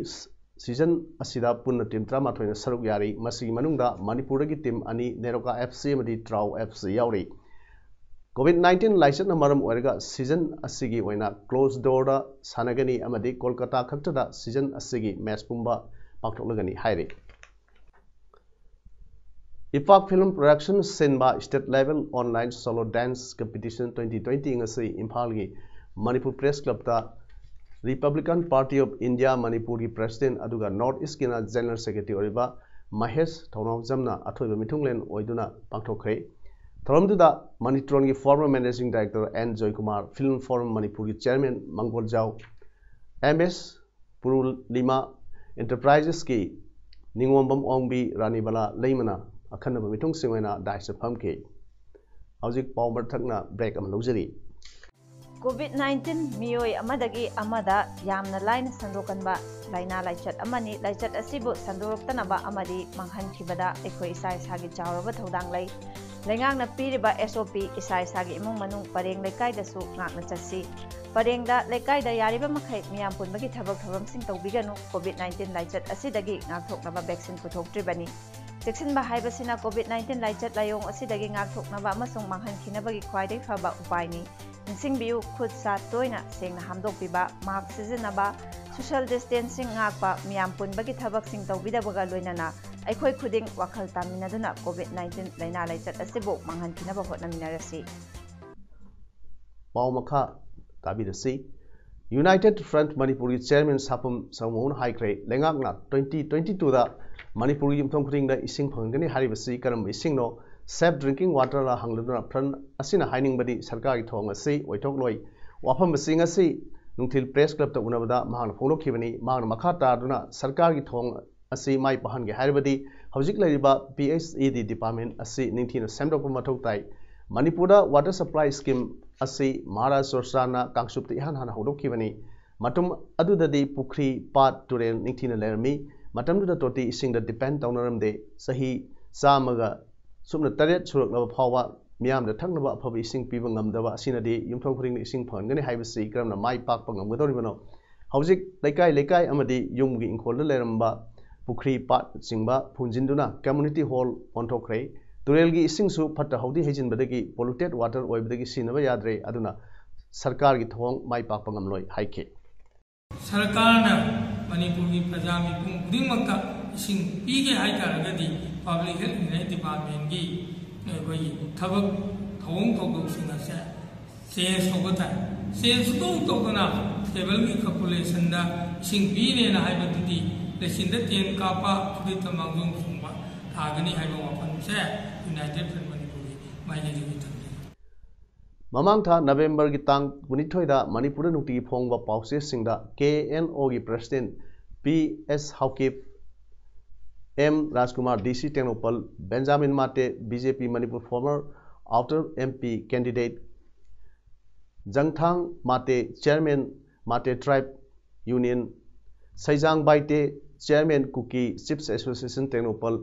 season ꯑꯁꯤꯗ ꯄꯨꯟꯅ team ꯇꯔꯥꯃꯥꯊꯣꯏꯅ ꯁꯔꯨꯛ ꯌꯥꯔꯤ꯫ ꯃꯁꯤꯒꯤ ꯃꯅꯨꯡꯗ ꯃꯅꯤꯄꯨꯔꯗꯒꯤ team ꯑꯅꯤ, ꯅꯦꯔꯣꯀꯥ FC ꯑꯃꯗꯤ ꯇ꯭ꯔꯥꯎ FC ꯌꯥꯎꯔꯤ꯫ COVID nineteen ꯂꯥꯏꯆꯠꯅ ꯃꯔꯝ ꯑꯣꯏꯔꯒ season ꯑꯁꯤꯒꯤ ꯑꯣꯏꯅ closed doorꯗ ꯁꯥꯟꯅꯒꯅꯤ ꯑꯃꯗꯤ ꯀꯣꯜꯀꯇꯥ ꯈꯛꯇꯗ season ꯑꯁꯤꯒꯤ match ꯄꯨꯝꯕ ꯄꯥꯡꯊꯣꯛꯂꯒꯅꯤ ꯍꯥꯏꯔꯤ꯫ ꯏꯄꯥꯛ Film Production ꯁꯤꯟꯕ State Level Online Solo Dance Competition twenty twenty ꯉꯁꯤ ꯏꯝꯐꯥꯜꯒꯤ Manipur Press Clubꯇ Republican Party of India ꯃꯅꯤꯄꯨꯔꯒꯤ President ꯑꯗꯨꯒ North Eastꯀꯤꯅ General Secretary ꯑꯣꯏꯔꯤꯕ ꯃꯍꯦꯁ ꯊꯧꯅꯥꯎꯖꯝꯅ ꯑꯊꯣꯏꯕ ꯃꯤꯊꯨꯡꯂꯦꯟ ꯑꯣꯏꯗꯨꯅ ꯄꯥꯡꯊꯣꯛꯈ꯭ꯔꯦ꯫ ꯊꯧꯔꯝꯗꯨꯗ ꯃꯅꯤꯇ꯭ꯔꯣꯟꯒꯤ former managing director N Joykumar, Film Forum ꯃꯅꯤꯄꯨꯔꯒꯤ chairman Mangoljao, M S Purulima Enterprises-ꯀꯤ ꯅꯤꯉꯣꯝꯕꯝ ꯑꯣꯡꯕꯤ, ꯔꯥꯅꯤꯕꯂꯥ ꯂꯩꯃꯅ ꯑꯈꯟꯅꯕ ꯃꯤꯊꯨꯡꯁꯤꯡ ꯑꯣꯏꯅ dais-ꯇ ꯐꯝꯈꯤ꯫ ꯍꯧꯖꯤꯛ ꯄꯥꯎ ꯃꯔꯛ ꯊꯠꯅ break ꯑꯃ ꯂꯧꯖꯔꯤ꯫ COVID nineteen ꯃꯤꯑꯣꯏ ꯑꯃꯗꯒꯤ ꯑꯃꯗ ꯌꯥꯝꯅ ꯂꯥꯏꯅ ꯁꯟꯗꯣꯛꯀꯟꯕ ꯂꯥꯏꯅꯥ ꯂꯥꯏꯆꯠ ꯑꯃꯅꯤ꯫ ꯂꯥꯏꯆꯠ ꯑꯁꯤꯕꯨ ꯁꯟꯗꯣꯔꯛꯇꯅꯕ ꯑꯃꯗꯤ ꯃꯥꯡꯍꯟꯈꯤꯕꯗ ꯑꯩꯈꯣꯏ ꯏꯁꯥ ꯏꯁꯥꯒꯤ ꯆꯥꯎꯔꯕ ꯊꯧꯗꯥꯡ ꯂꯩ꯫ ꯂꯩꯉꯥꯛꯅ ꯄꯤꯔꯤꯕ S O P ꯏꯁꯥ ꯏꯁꯥꯒꯤ ꯏꯃꯨꯡ ꯃꯅꯨꯡ, ꯄꯔꯦꯡ ꯂꯩꯀꯥꯏꯗꯁꯨ ꯉꯥꯛꯅ ꯆꯠꯁꯤ꯫ ꯄꯔꯦꯡꯗ, ꯂꯩꯀꯥꯏꯗ ꯌꯥꯔꯤꯕ ꯃꯈꯩ ꯃꯤꯌꯥꯝ ꯄꯨꯟꯕꯒꯤ ꯊꯕꯛ ꯊꯧꯔꯝꯁꯤꯡ ꯇꯧꯕꯤꯒꯅꯨ꯫ COVID nineteen ꯂꯥꯏꯆꯠ ꯑꯁꯤꯗꯒꯤ ꯉꯥꯛꯊꯣꯛꯅꯕ vaccine ꯄꯨꯊꯣꯛꯇ꯭ꯔꯤꯕꯅꯤ꯫ ꯆꯦꯛꯁꯤꯟꯕ ꯍꯥꯏꯕꯁꯤꯅ COVID nineteen ꯂꯥꯏꯆꯠ ꯂꯥꯏꯑꯣꯡ ꯑꯁꯤꯗꯒꯤ ꯉꯥꯛꯊꯣꯛꯅꯕ ꯑꯃꯁꯨꯡ ꯃꯥꯡꯍꯟꯈꯤꯅꯕꯒꯤ ꯈ꯭ꯋꯥꯏꯗꯒꯤ ꯐꯕ ꯎꯄꯥꯏꯅꯤ꯫ ꯅꯤꯡꯁꯤꯡꯕꯤꯌꯨ, ꯈꯨꯠ ꯁꯥ ꯇꯣꯏꯅ ꯁꯦꯡꯅ ꯍꯥꯝꯗꯣꯛꯄꯤꯕ, mask ꯁꯤꯖꯤꯟꯅꯕ, social distancing ꯉꯥꯛꯄ, ꯃꯤꯌꯥꯝ ꯄꯨꯟꯕꯒꯤ ꯊꯕꯛꯁꯤꯡ ꯇꯧꯕꯤꯗꯕꯒ ꯂꯣꯏꯅꯅ ꯑꯩꯈꯣꯏ ꯈꯨꯗꯤꯡ ꯋꯥꯈꯜ ꯇꯥꯃꯤꯟꯅꯗꯨꯅ COVID nineteen ꯂꯥꯏꯅꯥ ꯂꯥꯏꯆꯠ ꯑꯁꯤꯕꯨ ꯃꯥꯡꯍꯟꯈꯤꯅꯕ ꯍꯣꯠꯅꯃꯤꯟꯅꯔꯁꯤ꯫ ꯄꯥꯎ ꯃꯈꯥ ꯇꯥꯕꯤꯔꯁꯤ꯫ United Front ꯃꯅꯤꯄꯨꯔꯒꯤ chairman ꯁꯥꯄꯝ ꯁꯥꯃꯨꯅ ꯍꯥꯏꯈ꯭ꯔꯦ, ꯂꯩꯉꯥꯛꯅ twenty twenty-two ꯗ ꯃꯅꯤꯄꯨꯔꯒꯤ ꯌꯨꯝꯊꯣꯡ ꯈꯨꯗꯤꯡꯗ ꯏꯁꯤꯡ ꯐꯪꯍꯟꯒꯅꯤ ꯍꯥꯏꯔꯤꯕꯁꯤ ꯀꯔꯝꯕ ꯏꯁꯤꯡꯅꯣ? Safe drinking water ꯂ ꯍꯪꯂꯗꯨꯅ Front ꯑꯁꯤꯅ ꯍꯥꯏꯅꯤꯡꯕꯗꯤ ꯁꯔꯀꯥꯔꯒꯤ ꯊꯧꯑꯣꯡ ꯑꯁꯤ ꯑꯣꯏꯊꯣꯛꯂꯣꯏ꯫ ꯋꯥꯐꯝ ꯑꯁꯤ ꯉꯁꯤ ꯅꯨꯡꯊꯤꯜ Press Club ꯇ ꯎꯅꯕꯗ ꯃꯍꯥꯛꯅ ꯐꯣꯡꯗꯣꯛꯈꯤꯕꯅꯤ꯫ ꯃꯍꯥꯛꯅ ꯃꯈꯥ ꯇꯥꯗꯨꯅ ꯁꯔꯀꯥꯔꯒꯤ ꯊꯧꯑꯣꯡ ꯑꯁꯤ ꯃꯥꯏ ꯄꯥꯛꯍꯟꯒꯦ ꯍꯥꯏꯔꯕꯗꯤ ꯍꯧꯖꯤꯛ ꯂꯩꯔꯤꯕ P H E D department ꯑꯁꯤ ꯅꯤꯡꯊꯤꯅ ꯁꯦꯝꯗꯣꯛꯄ ꯃꯊꯧ ꯇꯥꯏ꯫ ꯃꯅꯤꯄꯨꯔꯗ water supply scheme ꯑꯁꯤ ꯃꯍꯥꯔꯥꯖ ꯆꯣꯔꯆꯥꯟꯅ ꯀꯥꯡꯆꯨꯞꯇ ꯏꯍꯥꯟ ꯍꯥꯟꯅ ꯍꯧꯗꯣꯛꯈꯤꯕꯅꯤ꯫ ꯃꯇꯝ ꯑꯗꯨꯗꯗꯤ ꯄꯨꯈ꯭ꯔꯤ, ꯄꯥꯠ, ꯇꯨꯔꯦꯜ ꯅꯤꯡꯊꯤꯅ ꯂꯩꯔꯝꯃꯤ꯫ ꯃꯇꯝꯗꯨꯗ ꯇꯣꯇꯤ ꯏꯁꯤꯡꯗ depend ꯇꯧꯅꯔꯝꯗꯦ꯫ ꯆꯍꯤ ꯆꯥꯝꯃꯒ ꯁꯨꯞꯅ ꯇꯔꯦꯠ ꯁꯨꯔꯛꯂꯕ ꯐꯥꯎꯕ ꯃꯤꯌꯥꯝꯗ ꯊꯛꯅꯕ ꯑꯐꯕ ꯏꯁꯤꯡ ꯄꯤꯕ ꯉꯝꯗꯕ ꯑꯁꯤꯅꯗꯤ ꯌꯨꯝꯊꯣꯡ ꯈꯨꯗꯤꯡꯗ ꯏꯁꯤꯡ ꯐꯪꯍꯟꯒꯅꯤ ꯍꯥꯏꯕꯁꯤ ꯀꯔꯝꯅ ꯃꯥꯏ ꯄꯥꯛꯄ ꯉꯝꯒꯗꯧꯔꯤꯕꯅꯣ? ꯍꯧꯖꯤꯛ ꯂꯩꯀꯥꯏ ꯂꯩꯀꯥꯏ ꯑꯃꯗꯤ ꯌꯨꯝꯒꯤ ꯏꯪꯈꯣꯜꯗ ꯂꯩꯔꯝꯕ ꯄꯨꯈ꯭ꯔꯤ, ꯄꯥꯠꯅꯆꯤꯡꯕ ꯐꯨꯟꯖꯤꯟꯗꯨꯅ community hall ꯑꯣꯟꯊꯣꯛꯈ꯭ꯔꯦ꯫ ꯇꯨꯔꯦꯜꯒꯤ ꯏꯁꯤꯡꯁꯨ ꯐꯠꯇ ꯍꯥꯎꯗꯤ ꯍꯩꯖꯤꯟꯕꯗꯒꯤ polluted water ꯑꯣꯏꯕꯗꯒꯤ ꯁꯤꯖꯤꯟꯅꯕ ꯌꯥꯗ꯭ꯔꯦ꯫ ꯑꯗꯨꯅ ꯁꯔꯀꯥꯔꯒꯤ ꯊꯧꯑꯣꯡ ꯃꯥꯏ ꯄꯥꯛꯄ ꯉꯝꯂꯣꯏ ꯍꯥꯏꯈꯤ꯫ ꯁꯔꯀꯥꯔꯅ ꯃꯅꯤꯄꯨꯔꯒꯤ ꯄ꯭ꯔꯖꯥ ꯃꯤꯄꯨꯝ ꯈꯨꯗꯤꯡꯃꯛꯇ ꯏꯁꯤꯡ ꯄꯤꯒꯦ ꯍꯥꯏ ꯇꯥꯔꯒꯗꯤ Public Health and Hygiene Department ꯀꯤ ꯑꯩꯈꯣꯏꯒꯤ ꯊꯕꯛ ꯊꯧꯑꯣꯡ ꯊꯧꯗꯣꯛꯁꯤꯡ ꯑꯁꯦ change ꯇꯧꯕ ꯇꯥꯏ꯫ Change ꯁꯨꯡꯇꯧ ꯇꯧꯗꯅ table ꯒꯤ calculation ꯗ ꯏꯁꯤꯡ ꯄꯤꯅꯦꯅ ꯍꯥꯏꯕꯗꯨꯗꯤ ꯂꯩꯆꯤꯟꯗ ꯇꯦꯟ ꯀꯥꯞꯄ, ꯐꯨꯔꯤꯠꯇ ꯃꯥꯡꯖꯧ ꯆꯨꯝꯕ ꯊꯥꯒꯅꯤ ꯍꯥꯏꯕ ꯋꯥꯐꯝꯁꯦ United Front ꯃꯅꯤꯄꯨꯔꯒꯤ ꯃꯥꯏ ꯂꯩꯔꯤꯕ ꯃꯇꯝꯗ ꯃꯃꯥꯡ ꯊꯥ ꯅꯕꯦꯝꯕꯔꯒꯤ ꯇꯥꯡ ꯀꯨꯟꯅꯤꯊꯣꯏꯗ ꯃꯅꯤꯄꯨꯔꯗ ꯅꯨꯡꯇꯤꯒꯤ ꯐꯣꯡꯕ ꯄꯥꯎꯆꯦꯁꯤꯡꯗ ꯀꯦ ꯑꯦꯟ ꯑꯣꯒꯤ president P S Haokip, M Rajkumar, D C Tengnoupal, Benjamin Mate, B J P Manipur former outer M P candidate, Jangthang Mate, chairman Mate tribe union, Seijang Baite, chairman Kuki chiefs association Tengnoupal,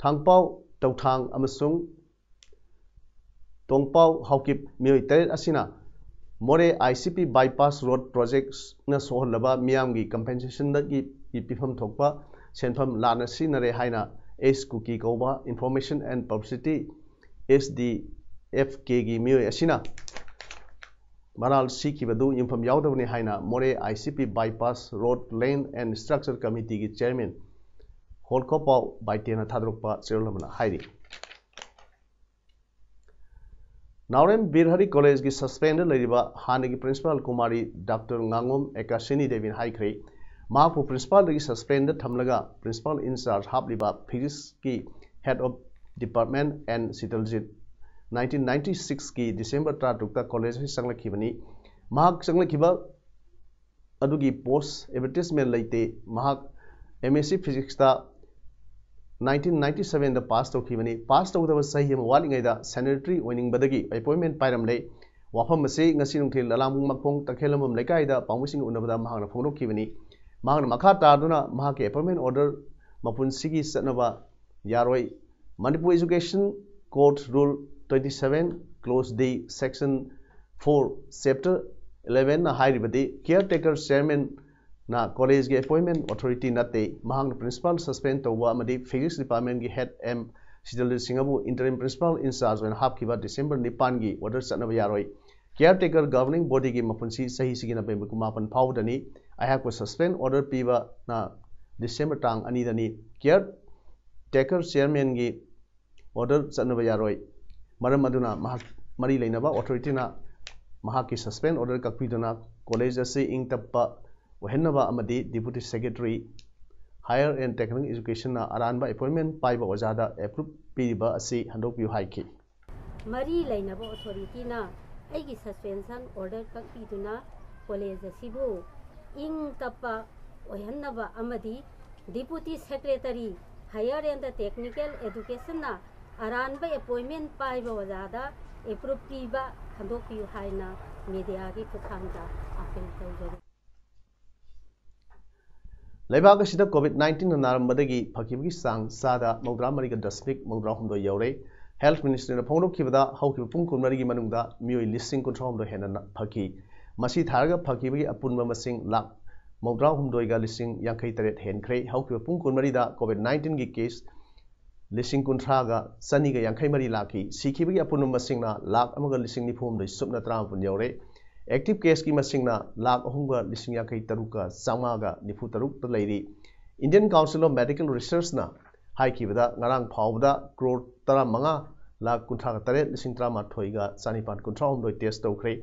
Thangpao Touthang ꯑꯃꯁꯨꯡ ꯇꯣꯡꯄꯥꯎ ꯍꯥꯎꯀꯤꯞ ꯃꯤꯑꯣꯏ ꯇꯔꯦꯠ ꯑꯁꯤꯅ ꯃꯣꯔꯦ I C P bypass road projectꯅ ꯁꯣꯛꯍꯜꯂꯕ ꯃꯤꯌꯥꯝꯒꯤ compensationꯗꯒꯤ ꯄꯤꯐꯝ ꯊꯣꯛꯄ ꯁꯦꯟꯐꯝ ꯂꯥꯟꯅ ꯁꯤꯖꯤꯟꯅꯔꯦ ꯍꯥꯏꯅ ꯑꯦꯁ ꯀꯨꯀꯤ ꯀꯧꯕ Information and Publicity S D F Kꯒꯤ ꯃꯤꯑꯣꯏ ꯑꯁꯤꯅ ꯃꯔꯥꯜ ꯁꯤꯈꯤꯕꯗꯨ ꯌꯨꯝꯐꯝ ꯌꯥꯎꯗꯕꯅꯤ ꯍꯥꯏꯅ ꯃꯣꯔꯦ I C P bypass road land and structure committeeꯒꯤ chairman ꯍꯣꯜꯀꯣꯄꯥꯎ ꯕꯥꯏꯇꯦꯅ ꯊꯥꯗꯣꯔꯛꯄ ꯆꯦꯔꯣꯜ ꯑꯃꯅ ꯍꯥꯏꯔꯤ꯫ ꯅꯥꯎꯔꯦꯝ ꯕꯤꯔ ꯍꯔꯤ ꯀꯣꯂꯦꯖꯀꯤ suspendꯗ ꯂꯩꯔꯤꯕ ꯍꯥꯟꯅꯒꯤ principal ꯀꯨꯃꯥꯔꯤ ꯗꯥꯛꯇꯔ ꯉꯥꯉꯣꯝ ꯑꯦꯀꯥꯁꯤꯅꯤ ꯗꯦꯕꯤꯅ ꯍꯥꯏꯈ꯭ꯔꯦ, ꯃꯍꯥꯛꯄꯨ principalꯗꯒꯤ suspendꯗ ꯊꯝꯂꯒ principal in charge ꯍꯥꯞꯂꯤꯕ physicsꯀꯤ head of department N Sitaljit nineteen ninety sixꯀꯤ December ꯇꯔꯥꯇꯔꯨꯛꯇ ꯀꯣꯂꯦꯖ ꯑꯁꯤ ꯆꯪꯂꯛꯈꯤꯕꯅꯤ꯫ ꯃꯍꯥꯛ ꯆꯪꯂꯛꯈꯤꯕ ꯑꯗꯨꯒꯤ post advertisement ꯂꯩꯇꯦ꯫ ꯃꯍꯥꯛ M S C Physicsꯇ nineteen ninety sevenꯗ pass ꯇꯧꯈꯤꯕꯅꯤ꯫ Pass ꯇꯧꯒꯗꯕ ꯆꯍꯤ ꯑꯃ ꯋꯥꯠꯂꯤꯉꯩꯗ sanitary ꯑꯣꯏꯅꯤꯡꯕꯗꯒꯤ appointment ꯄꯥꯏꯔꯝꯂꯦ꯫ ꯋꯥꯐꯝ ꯑꯁꯤ ꯉꯁꯤ ꯅꯨꯡꯊꯤꯜ ꯂꯂꯥꯡꯕꯨꯡ ꯃꯈꯣꯡ ꯇꯈꯦꯜꯂꯝꯕꯝ ꯂꯩꯀꯥꯏꯗ ꯄꯥꯎꯃꯤꯁꯤꯡꯒ ꯎꯅꯕꯗ ꯃꯍꯥꯛꯅ ꯐꯣꯡꯗꯣꯛꯈꯤꯕꯅꯤ꯫ ꯃꯍꯥꯛꯅ ꯃꯈꯥ ꯇꯥꯗꯨꯅ ꯃꯍꯥꯛꯀꯤ appointment order ꯃꯄꯨꯟꯁꯤꯒꯤ ꯆꯠꯅꯕ ꯌꯥꯔꯣꯏ꯫ Manipur Education Code Rule twenty seven Clause D Section four Chapter elevenꯅ ꯍꯥꯏꯔꯤꯕꯗꯤ caretaker chairmanꯅ ꯀꯣꯂꯦꯖꯒꯤ appointment authority ꯅꯠꯇꯦ꯫ ꯃꯍꯥꯛꯅ principal suspend ꯇꯧꯕ ꯑꯃꯗꯤ physics departmentꯀꯤ head M ꯁꯤꯇꯜꯖꯤꯠ ꯁꯤꯡꯍꯕꯨ interim principal in charge ꯑꯣꯏꯅ ꯍꯥꯞꯈꯤꯕ December ꯅꯤꯄꯥꯟꯒꯤ order ꯆꯠꯅꯕ ꯌꯥꯔꯣꯏ꯫ Caretaker governing bodyꯒꯤ ꯃꯄꯨꯟꯁꯤ ꯆꯍꯤꯁꯤꯒꯤ November ꯀꯨꯟꯃꯥꯄꯟ ꯐꯥꯎꯕꯗꯅꯤ꯫ ꯑꯩꯍꯥꯛꯄꯨ suspend order ꯄꯤꯕꯅ December ꯇꯥꯡ ꯑꯅꯤꯗꯅꯤ꯫ Caretaker chairmanꯒꯤ order ꯆꯠꯅꯕ ꯌꯥꯔꯣꯏ꯫ ꯃꯔꯝ ꯑꯗꯨꯅ ꯃꯍꯥꯛ ꯃꯔꯤ ꯂꯩꯅꯕ authorityꯅ ꯃꯍꯥꯛꯀꯤ suspend order ꯀꯛꯄꯤꯗꯨꯅ ꯀꯣꯂꯦꯖ ꯑꯁꯤ ꯏꯪ ꯇꯞꯄ ꯑꯣꯏꯍꯟꯅꯕ ꯑꯃꯗꯤ Deputy Secretary Higher and Technical Educationꯅ ꯑꯔꯥꯟꯕ appointment ꯄꯥꯏꯕ ꯑꯣꯖꯥꯗ approve ꯄꯤꯔꯤꯕ ꯑꯁꯤ ꯍꯟꯗꯣꯛꯄꯤꯌꯨ ꯍꯥꯏꯈꯤ꯫ ꯃꯔꯤ ꯂꯩꯅꯕ ꯑꯣꯊꯣꯔꯤꯇꯤꯅ ꯑꯩꯒꯤ ꯁꯁꯄꯦꯟꯁꯟ ꯑꯣꯔꯗꯔ ꯀꯛꯄꯤꯗꯨꯅ ꯀꯣꯂꯦꯖ ꯑꯁꯤꯕꯨ ꯏꯪ ꯇꯞꯄ ꯑꯣꯏꯍꯟꯅꯕ ꯑꯃꯗꯤ deputy secretary, higher and technical ꯑꯦꯗꯨꯀꯦꯁꯟꯅ ꯑꯔꯥꯟꯕ ꯑꯦꯄꯣꯏꯟꯃꯦꯟ ꯄꯥꯏꯕ ꯑꯣꯖꯥꯗ ꯑꯦꯄ꯭ꯔꯨꯞ ꯄꯤꯕ ꯍꯟꯗꯣꯛꯄꯤꯌꯨ ꯍꯥꯏꯅ ꯃꯦꯗꯤꯌꯥꯒꯤ ꯈꯨꯠꯊꯥꯡꯗ ꯑꯥꯄꯤꯜ ꯇꯧꯖꯔꯤ꯫ ꯂꯩꯕꯥꯛ ꯑꯁꯤꯗ ꯀꯣꯚꯤꯗ ꯅꯥꯏꯟꯇꯤꯟꯅ ꯅꯥꯔꯝꯕꯗꯒꯤ ꯐꯈꯤꯕꯒꯤ ꯆꯥꯡ ꯆꯥꯗ ꯃꯧꯗ꯭ꯔꯥ ꯃꯔꯤꯒ ꯗꯁꯃꯤꯛ ꯃꯧꯗ꯭ꯔꯥ ꯍꯨꯝꯗꯣꯏ ꯌꯧꯔꯦ꯫ ꯍꯦꯜꯊ ꯃꯤꯅꯤꯁꯇ꯭ꯔꯤꯅ ꯐꯣꯡꯗꯣꯛꯈꯤꯕꯗ, ꯍꯧꯈꯤꯕ ꯄꯨꯡ ꯀꯨꯟꯃꯔꯤꯒꯤ ꯃꯅꯨꯡꯗ ꯃꯤꯑꯣꯏ ꯂꯤꯁꯤꯡ ꯀꯨꯟꯊ꯭ꯔꯥ ꯍꯨꯝꯗꯣꯏ ꯍꯦꯟꯅ ꯐꯈꯤ꯫ ꯃꯁꯤ ꯊꯥꯔꯒ ꯐꯈꯤꯕꯒꯤ ꯑꯄꯨꯟꯕ ꯃꯁꯤꯡ ꯂꯥꯈ ꯃꯧꯗ꯭ꯔꯥ ꯍꯨꯝꯗꯣꯏꯒ ꯂꯤꯁꯤꯡ ꯌꯥꯡꯈꯩ ꯇꯔꯦꯠ ꯍꯦꯟꯈ꯭ꯔꯦ꯫ ꯍꯧꯈꯤꯕ ꯄꯨꯡ ꯀꯨꯟꯃꯔꯤꯗ ꯀꯣꯚꯤꯗ ꯅꯥꯏꯟꯇꯤꯟꯒꯤ ꯀꯦꯁ ꯂꯤꯁꯤꯡ ꯀꯨꯟꯊ꯭ꯔꯥꯒ ꯆꯅꯤꯒ ꯌꯥꯡꯈꯩ ꯃꯔꯤ ꯂꯥꯛꯈꯤ꯫ ꯁꯤꯈꯤꯕꯒꯤ ꯑꯄꯨꯟꯕ ꯃꯁꯤꯡꯅ ꯂꯥꯈ ꯑꯃꯒ ꯂꯤꯁꯤꯡ ꯅꯤꯐꯨ ꯍꯨꯝꯗꯣꯏ ꯁꯨꯞꯅ ꯇꯔꯥꯃꯥꯄꯟ ꯌꯧꯔꯦ꯫ ꯑꯦꯛꯇꯤꯚ ꯀꯦꯁꯀꯤ ꯃꯁꯤꯡꯅ ꯂꯥꯈ ꯑꯍꯨꯝꯒ ꯂꯤꯁꯤꯡ ꯌꯥꯡꯈꯩ ꯇꯔꯨꯛꯀ ꯆꯥꯝꯃꯉꯥꯒ ꯅꯤꯐꯨ ꯇꯔꯨꯛꯇ ꯂꯩꯔꯤ꯫ Indian Council of Medical Researchꯅ ꯍꯥꯏꯈꯤꯕꯗ, ꯉꯔꯥꯡ ꯐꯥꯎꯕꯗ ꯀ꯭ꯔꯣꯔ ꯇꯔꯥꯃꯉꯥ ꯂꯥꯈ ꯀꯨꯟꯊ꯭ꯔꯥꯒ ꯇꯔꯦꯠ ꯂꯤꯁꯤꯡ ꯇꯔꯥꯃꯥꯊꯣꯏꯒ ꯆꯥꯅꯤꯄꯥꯟ ꯀꯨꯟꯊ꯭ꯔꯥ ꯍꯨꯝꯗꯣꯏ ꯇꯦꯁ ꯇꯧꯈ꯭ꯔꯦ꯫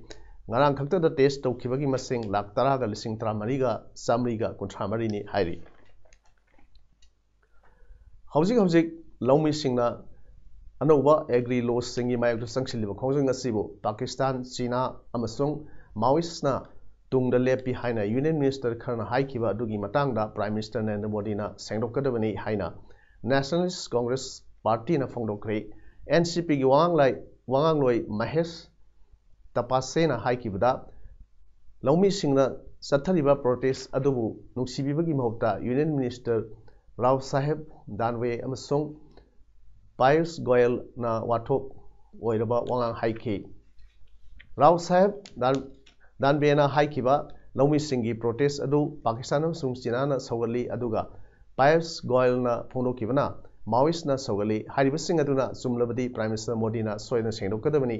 ꯉꯔꯥꯡ ꯈꯛꯇꯗ ꯇꯦꯁ ꯇꯧꯈꯤꯕꯒꯤ ꯃꯁꯤꯡ ꯂꯥꯈ ꯇꯔꯥꯒ ꯂꯤꯁꯤꯡ ꯇꯔꯥꯃꯔꯤꯒ ꯆꯥꯃꯔꯤꯒ ꯀꯨꯟꯊ꯭ꯔꯥ ꯃꯔꯤꯅꯤ ꯍꯥꯏꯔꯤ꯫ ꯍꯧꯖꯤꯛ ꯍꯧꯖꯤꯛ ꯂꯧꯃꯤꯁꯤꯡꯅ ꯑꯅꯧꯕ ꯑꯦꯒ꯭ꯔꯤ ꯂꯣꯁꯤꯡꯒꯤ ꯃꯥꯌꯣꯛꯇ ꯆꯪꯁꯤꯜꯂꯤꯕ ꯈꯣꯡꯖꯪ ꯑꯁꯤꯕꯨ ꯄꯥꯀꯤꯁꯇꯥꯟ, ꯆꯤꯅꯥ ꯑꯃꯁꯨꯡ ꯃꯥꯑꯣꯏꯁꯅ ꯇꯨꯡꯗ ꯂꯦꯞꯄꯤ ꯍꯥꯏꯅ ꯌꯨꯅꯤꯌꯟ ꯃꯤꯅꯤꯁꯇꯔ ꯈꯔꯅ ꯍꯥꯏꯈꯤꯕ ꯑꯗꯨꯒꯤ ꯃꯇꯥꯡꯗ ꯄ꯭ꯔꯥꯏꯝ ꯃꯤꯅꯤꯁꯇꯔ ꯅꯔꯦꯟꯗ꯭ꯔ ꯃꯣꯗꯤꯅ ꯁꯦꯡꯗꯣꯛꯀꯗꯕꯅꯤ ꯍꯥꯏꯅ ꯅꯦꯁꯅꯦꯂꯤꯁ ꯀꯣꯡꯒ꯭ꯔꯦꯁ ꯄꯥꯔꯇꯤꯅ ꯐꯣꯡꯗꯣꯛꯈ꯭ꯔꯦ꯫ ꯑꯦꯟ ꯁꯤ ꯄꯤꯒꯤ ꯋꯥꯉꯥꯡꯂꯣꯏ ꯃꯍꯦꯁ ꯇꯄꯥꯁꯦꯅ ꯍꯥꯏꯈꯤꯕꯗ, ꯂꯧꯃꯤꯁꯤꯡꯅ ꯆꯠꯊꯔꯤꯕ ꯄ꯭ꯔꯣꯇꯦꯁ ꯑꯗꯨꯕꯨ ꯅꯨꯡꯁꯤꯕꯤꯕꯒꯤ ꯃꯍꯨꯠꯇ ꯌꯨꯅꯤꯌꯟ ꯃꯤꯅꯤꯁꯇꯔ ꯔꯥꯎ ꯁꯥꯍꯦꯕ ꯗꯥꯟꯋꯦ ꯑꯃꯁꯨꯡ ꯄꯥꯌꯨꯁ ꯒꯣꯌꯜꯅ ꯋꯥꯊꯣꯛ ꯑꯣꯏꯔꯕ ꯋꯥꯉꯥꯡ ꯍꯥꯏꯈꯤ꯫ ꯔꯥꯎ ꯁꯥꯍꯦꯕ ꯗꯥꯟ-, ꯗꯥꯟꯋꯦꯅ ꯍꯥꯏꯈꯤꯕ ꯂꯧꯃꯤꯁꯤꯡꯒꯤ ꯄ꯭ꯔꯣꯇꯦꯁ ꯑꯗꯨ ꯄꯥꯀꯤꯁꯇꯥꯟ ꯑꯃꯁꯨꯡ ꯆꯤꯅꯥꯅ ꯁꯧꯒꯠꯂꯤ, ꯑꯗꯨꯒ ꯄꯥꯌꯨꯁ ꯒꯣꯌꯜꯅ ꯐꯣꯡꯗꯣꯛꯈꯤꯕꯅ ꯃꯥꯑꯣꯏꯁꯅ ꯁꯧꯒꯠꯂꯤ꯫ ꯍꯥꯏꯔꯤꯕꯁꯤꯡ ꯑꯗꯨꯅ ꯆꯨꯝꯂꯕꯗꯤ ꯄ꯭ꯔꯥꯏꯝ ꯃꯤꯅꯤꯁꯇꯔ ꯃꯣꯗꯤꯅ ꯁꯣꯏꯗꯅ ꯁꯦꯡꯗꯣꯛꯀꯗꯕꯅꯤ꯫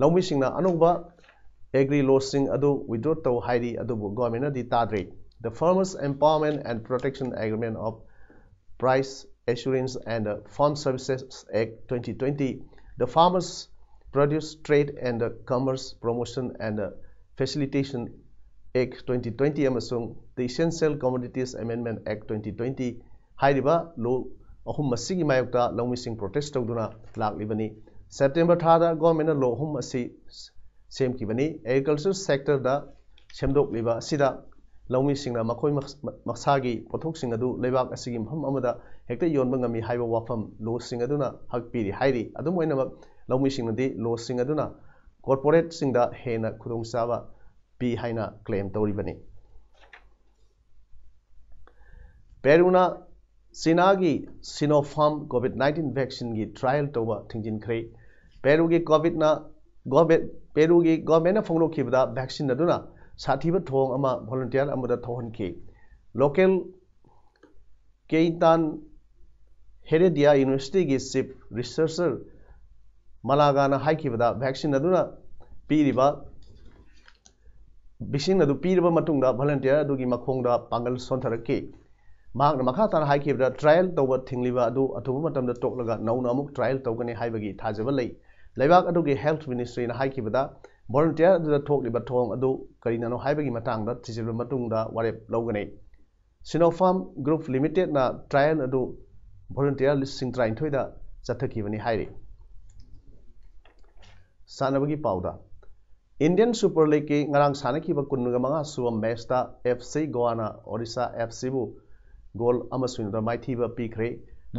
ꯂꯧꯃꯤꯁꯤꯡꯅ ꯑꯅꯧꯕ ꯑꯦꯒ꯭ꯔꯤ ꯂꯣꯁꯤꯡ ꯑꯗꯨ ꯋꯤꯗ꯭ꯔꯣ ꯇꯧ ꯍꯥꯏꯔꯤ, ꯑꯗꯨꯕꯨ ꯒꯣꯔꯃꯦꯟꯅꯗꯤ ꯇꯥꯗ꯭ꯔꯤ꯫ The Farmers Empowerment and Protection Agreement of Price Assurance and Farm Services Act twenty twenty, the Farmers Produce Trade and Commerce Promotion and Facilitation Act twenty twenty ꯑꯃꯁꯨꯡ The Essential Commodities Amendment Act twenty twenty ꯍꯥꯏꯔꯤꯕ ꯂꯣ ꯑꯍꯨꯝ ꯑꯁꯤꯒꯤ ꯃꯥꯌꯣꯛꯇ ꯂꯧꯃꯤꯁꯤꯡ protest ꯇꯧꯗꯨꯅ ꯂꯥꯛꯂꯤꯕꯅꯤ꯫ September ꯊꯥꯗ ꯒꯣꯔꯃꯦꯟꯅ ꯂꯣ ꯑꯍꯨꯝ ꯑꯁꯤ ꯁꯦꯝꯈꯤꯕꯅꯤ꯫ ꯑꯦꯒ꯭ꯔꯤꯀꯜꯆꯔ ꯁꯦꯛꯇꯔꯗ ꯁꯦꯝꯗꯣꯛꯂꯤꯕ ꯑꯁꯤꯗ ꯂꯧꯃꯤꯁꯤꯡꯅ ꯃꯈꯣꯏ ꯃꯁ-, ꯃꯁꯥꯒꯤ ꯄꯣꯠꯊꯣꯛꯁꯤꯡ ꯑꯗꯨ ꯂꯩꯕꯥꯛ ꯑꯁꯤꯒꯤ ꯃꯐꯝ ꯑꯃꯗ ꯍꯦꯛꯇ ꯌꯣꯟꯕ ꯉꯝꯃꯤ ꯍꯥꯏꯕ ꯋꯥꯐꯝ ꯂꯣꯁꯤꯡ ꯑꯗꯨꯅ ꯍꯛꯄꯤꯔꯤ ꯍꯥꯏꯔꯤ꯫ ꯑꯗꯨꯝ ꯑꯣꯏꯅꯃꯛ, ꯂꯧꯃꯤꯁꯤꯡꯅꯗꯤ ꯂꯣꯁꯤꯡ ꯑꯗꯨꯅ ꯀꯣꯔꯄꯣꯔꯦꯠꯁꯤꯡꯗ ꯍꯦꯟꯅ ꯈꯨꯗꯣꯡꯆꯥꯕ ꯄꯤ ꯍꯥꯏꯅ ꯀ꯭ꯂꯦꯝ ꯇꯧꯔꯤꯕꯅꯤ꯫ ꯄꯦꯔꯨꯅ ꯆꯤꯅꯥꯒꯤ ꯁꯤꯅꯣꯐꯥꯔꯝ ꯀꯣꯚꯤꯗ ꯅꯥꯏꯟꯇꯤꯟ ꯚꯦꯛꯁꯤꯟꯒꯤ ꯇ꯭ꯔꯥꯏꯌꯦꯜ ꯇꯧꯕ ꯊꯤꯡꯖꯤꯟꯈ꯭ꯔꯦ꯫ ꯄꯦꯔꯨꯒꯤ ꯀꯣꯚꯤꯗꯅ ꯒꯣꯚꯦ-, ꯄꯦꯔꯨꯒꯤ ꯒꯣꯚꯔꯟꯃꯦꯟꯠꯅ ꯐꯣꯡꯗꯣꯛꯈꯤꯕꯗ ꯚꯦꯛꯁꯤꯟ ꯑꯗꯨꯅ ꯁꯥꯊꯤꯕ ꯊꯧꯑꯣꯡ ꯑꯃ ꯚꯣꯂꯨꯟꯇꯤꯌꯔ ꯑꯃꯗ ꯊꯣꯛꯍꯟꯈꯤ꯫ ꯂꯣꯀꯦꯜ ꯀꯦꯏꯇꯥꯟ ꯍꯦꯔꯦꯗꯤꯌꯥ ꯌꯨꯅꯤꯚꯔꯁꯤꯇꯤꯒꯤ ꯆꯤꯐ ꯔꯤꯁꯔꯆꯔ ꯃꯂꯥꯒꯥꯅ ꯍꯥꯏꯈꯤꯕꯗ, ꯚꯦꯛꯁꯤꯟ ꯑꯗꯨꯅ ꯄꯤꯔꯤꯕ ꯚꯦꯛꯁꯤꯟ ꯑꯗꯨ ꯄꯤꯔꯕ ꯃꯇꯨꯡꯗ ꯚꯣꯂꯨꯟꯇꯤꯌꯔ ꯑꯗꯨꯒꯤ ꯃꯈꯣꯡꯗ ꯄꯥꯡꯒꯜ ꯁꯣꯟꯊꯔꯛꯈꯤ꯫ ꯃꯍꯥꯛꯅ ꯃꯈꯥ ꯇꯥꯅ ꯍꯥꯏꯈꯤꯕꯗ, ꯇ꯭ꯔꯥꯏꯌꯦꯜ ꯇꯧꯕ ꯊꯤꯡꯂꯤꯕ ꯑꯗꯨ ꯑꯊꯨꯕ ꯃꯇꯝꯗ ꯇꯣꯛꯂꯒ ꯅꯧꯅ ꯑꯃꯨꯛ ꯇ꯭ꯔꯥꯏꯌꯦꯜ ꯇꯧꯒꯅꯤ ꯍꯥꯏꯕꯒꯤ ꯊꯥꯖꯕ ꯂꯩ꯫ ꯂꯩꯕꯥꯛ ꯑꯗꯨꯒꯤ ꯍꯦꯜꯊ ꯃꯤꯅꯤꯁꯇ꯭ꯔꯤꯅ ꯍꯥꯏꯈꯤꯕꯗ, ꯚꯣꯂꯨꯟꯇꯤꯌꯔ ꯑꯗꯨꯗ ꯊꯣꯛꯂꯤꯕ ꯊꯧꯑꯣꯡ ꯑꯗꯨ ꯀꯔꯤꯅꯅꯣ ꯍꯥꯏꯕꯒꯤ ꯃꯇꯥꯡꯗ ꯊꯤꯖꯤꯜꯂꯕ ꯃꯇꯨꯡꯗ ꯋꯥꯔꯦꯞ ꯂꯧꯒꯅꯤ꯫ ꯁꯤꯅꯣꯐꯥꯔꯝ ꯒ꯭ꯔꯨꯞ ꯂꯤꯃꯤꯇꯦꯗꯅ ꯇ꯭ꯔꯥꯏꯌꯦꯜ ꯑꯗꯨ ꯚꯣꯂꯨꯟꯇꯤꯌꯔ ꯂꯤꯁꯤꯡ ꯇꯔꯥꯅꯤꯊꯣꯏꯗ ꯆꯠꯊꯈꯤꯕꯅꯤ ꯍꯥꯏꯔꯤ꯫ ꯁꯥꯟꯅꯕꯒꯤ ꯄꯥꯎꯗ, ꯏꯟꯗꯤꯌꯟ ꯁꯨꯄꯔ ꯂꯤꯒꯀꯤ ꯉꯔꯥꯡ ꯁꯥꯟꯅꯈꯤꯕ ꯀꯨꯟꯃꯉꯥ ꯁꯨꯕ ꯃꯦꯆꯇ ꯑꯦꯐ ꯁꯤ ꯒꯣꯋꯥꯅ ꯑꯣꯔꯤꯁꯥ ꯑꯦꯐ ꯁꯤꯕꯨ ꯒꯣꯜ ꯑꯃ ꯁꯣꯏꯅꯗ ꯃꯥꯏꯊꯤꯕ ꯄꯤꯈ꯭ꯔꯦ꯫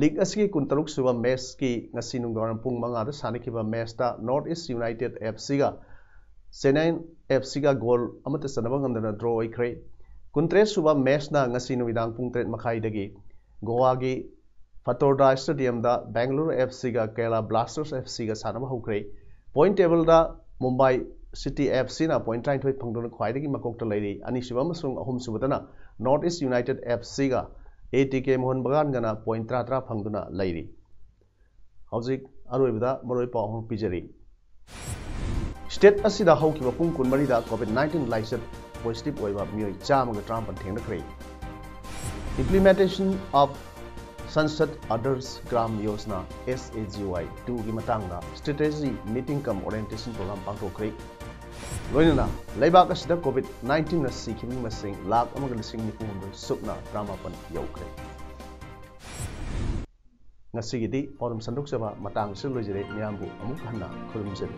ꯂꯤꯒ ꯑꯁꯤꯒꯤ ꯀꯨꯟꯇꯔꯨꯛ ꯁꯨꯕ ꯃꯦꯆꯀꯤ ꯉꯁꯤ ꯅꯨꯡꯗꯥꯡꯋꯥꯏꯔꯝ ꯄꯨꯡ ꯃꯉꯥꯗ ꯁꯥꯟꯅꯈꯤꯕ ꯃꯦꯆꯇ ꯅꯣꯔꯠ ꯏꯁ ꯌꯨꯅꯥꯏꯇꯦꯗ ꯑꯦꯐ ꯁꯤꯒ ꯆꯦꯟꯅꯥꯏ ꯑꯦꯐ ꯁꯤꯒ ꯒꯣꯜ ꯑꯃꯠꯇ ꯆꯟꯅꯕ ꯉꯝꯗꯅ ꯗ꯭ꯔꯣ ꯑꯣꯏꯈ꯭ꯔꯦ꯫ ꯀꯨꯟꯇꯔꯦꯠ ꯁꯨꯕ ꯃꯦꯆꯅ ꯉꯁꯤ ꯅꯨꯃꯤꯗꯥꯡ ꯄꯨꯡ ꯇꯔꯦꯠ ꯃꯈꯥꯏꯗꯒꯤ ꯒꯣꯋꯥꯒꯤ ꯐꯇꯣꯔꯗꯥ ꯁ꯭ꯇꯦꯗꯤꯌꯝꯗ ꯕꯦꯡꯒꯂꯨꯔꯨ ꯑꯦꯐ ꯁꯤꯒ ꯀꯦꯔꯂꯥ ꯕ꯭ꯂꯥꯁꯇꯔꯁ ꯑꯦꯐ ꯁꯤꯒ ꯁꯥꯟꯅꯕ ꯍꯧꯈ꯭ꯔꯦ꯫ ꯄꯣꯏꯟꯠ ꯇꯦꯕꯜꯗ ꯃꯨꯝꯕꯥꯏ ꯁꯤꯇꯤ ꯑꯦꯐ ꯁꯤꯅ ꯄꯣꯏꯟꯠ ꯇꯔꯥꯅꯤꯊꯣꯏ ꯐꯪꯗꯨꯅ ꯈ꯭ꯋꯥꯏꯗꯒꯤ ꯃꯀꯣꯛꯇ ꯂꯩꯔꯤ꯫ ꯑꯅꯤꯁꯨꯕ ꯑꯃꯁꯨꯡ ꯑꯍꯨꯝꯁꯨꯕꯗꯅ ꯅꯣꯔꯠ ꯏꯁ ꯌꯨꯅꯥꯏꯇꯦꯗ ꯑꯦꯐ ꯁꯤꯒ ꯑꯦ ꯇꯤ ꯀꯦ ꯃꯣꯍꯟ ꯕꯒꯥꯟꯒꯅ ꯄꯣꯏꯟꯠ ꯇꯔꯥ ꯇꯔꯥ ꯐꯪꯗꯨꯅ ꯂꯩꯔꯤ꯫ ꯍꯧꯖꯤꯛ ꯑꯔꯣꯏꯕꯗ ꯃꯔꯨꯑꯣꯏꯕ ꯄꯥꯎ ꯑꯃ ꯄꯤꯖꯔꯤ꯫ ꯁ꯭ꯇꯦꯠ ꯑꯁꯤꯗ ꯍꯧꯈꯤꯕ ꯄꯨꯡ ꯀꯨꯟꯃꯔꯤꯗ ꯀꯣꯚꯤꯗ ꯅꯥꯏꯟꯇꯤꯟ ꯂꯥꯏꯆꯠ ꯄꯣꯖꯤꯇꯤꯚ ꯑꯣꯏꯕ ꯃꯤꯑꯣꯏ ꯆꯥꯝꯃꯒ ꯇꯔꯥꯃꯥꯄꯟ ꯊꯦꯡꯅꯈ꯭ꯔꯦ꯫ Implementation of Sansad Adarsh Gram Yojana, S A G Y two ꯒꯤ ꯃꯇꯥꯡꯗ ꯁ꯭ꯇ꯭ꯔꯦꯇꯦꯖꯤ ꯃꯤꯇꯤꯡ ꯀꯝ ꯑꯣꯔꯤꯌꯦꯟꯇꯦꯁꯟ ꯄ꯭ꯔꯣꯒ꯭ꯔꯥꯝ ꯄꯥꯡꯊꯣꯛꯈ꯭ꯔꯦ꯫ ꯂꯣꯏꯅꯅ ꯂꯩꯕꯥꯛ ꯑꯁꯤꯗ ꯀꯣꯚꯤꯗ ꯅꯥꯏꯟꯇꯤꯟꯅ ꯁꯤꯈꯤꯕ ꯃꯁꯤꯡ ꯂꯥꯈ ꯑꯃꯒ ꯂꯤꯁꯤꯡ ꯅꯤꯐꯨ ꯍꯨꯝꯗꯣꯏ ꯁꯨꯞꯅ ꯇꯔꯥꯃꯥꯄꯟ ꯌꯧꯈ꯭ꯔꯦ꯫ ꯉꯁꯤꯒꯤꯗꯤ ꯄꯥꯎꯗꯝ ꯁꯟꯗꯣꯛꯆꯕ ꯃꯇꯥꯡꯁꯤꯗ ꯂꯣꯏꯖꯔꯦ꯫ ꯃꯌꯥꯝꯕꯨ ꯑꯃꯨꯛ ꯍꯟꯅ ꯈꯨꯔꯨꯝꯖꯔꯤ꯫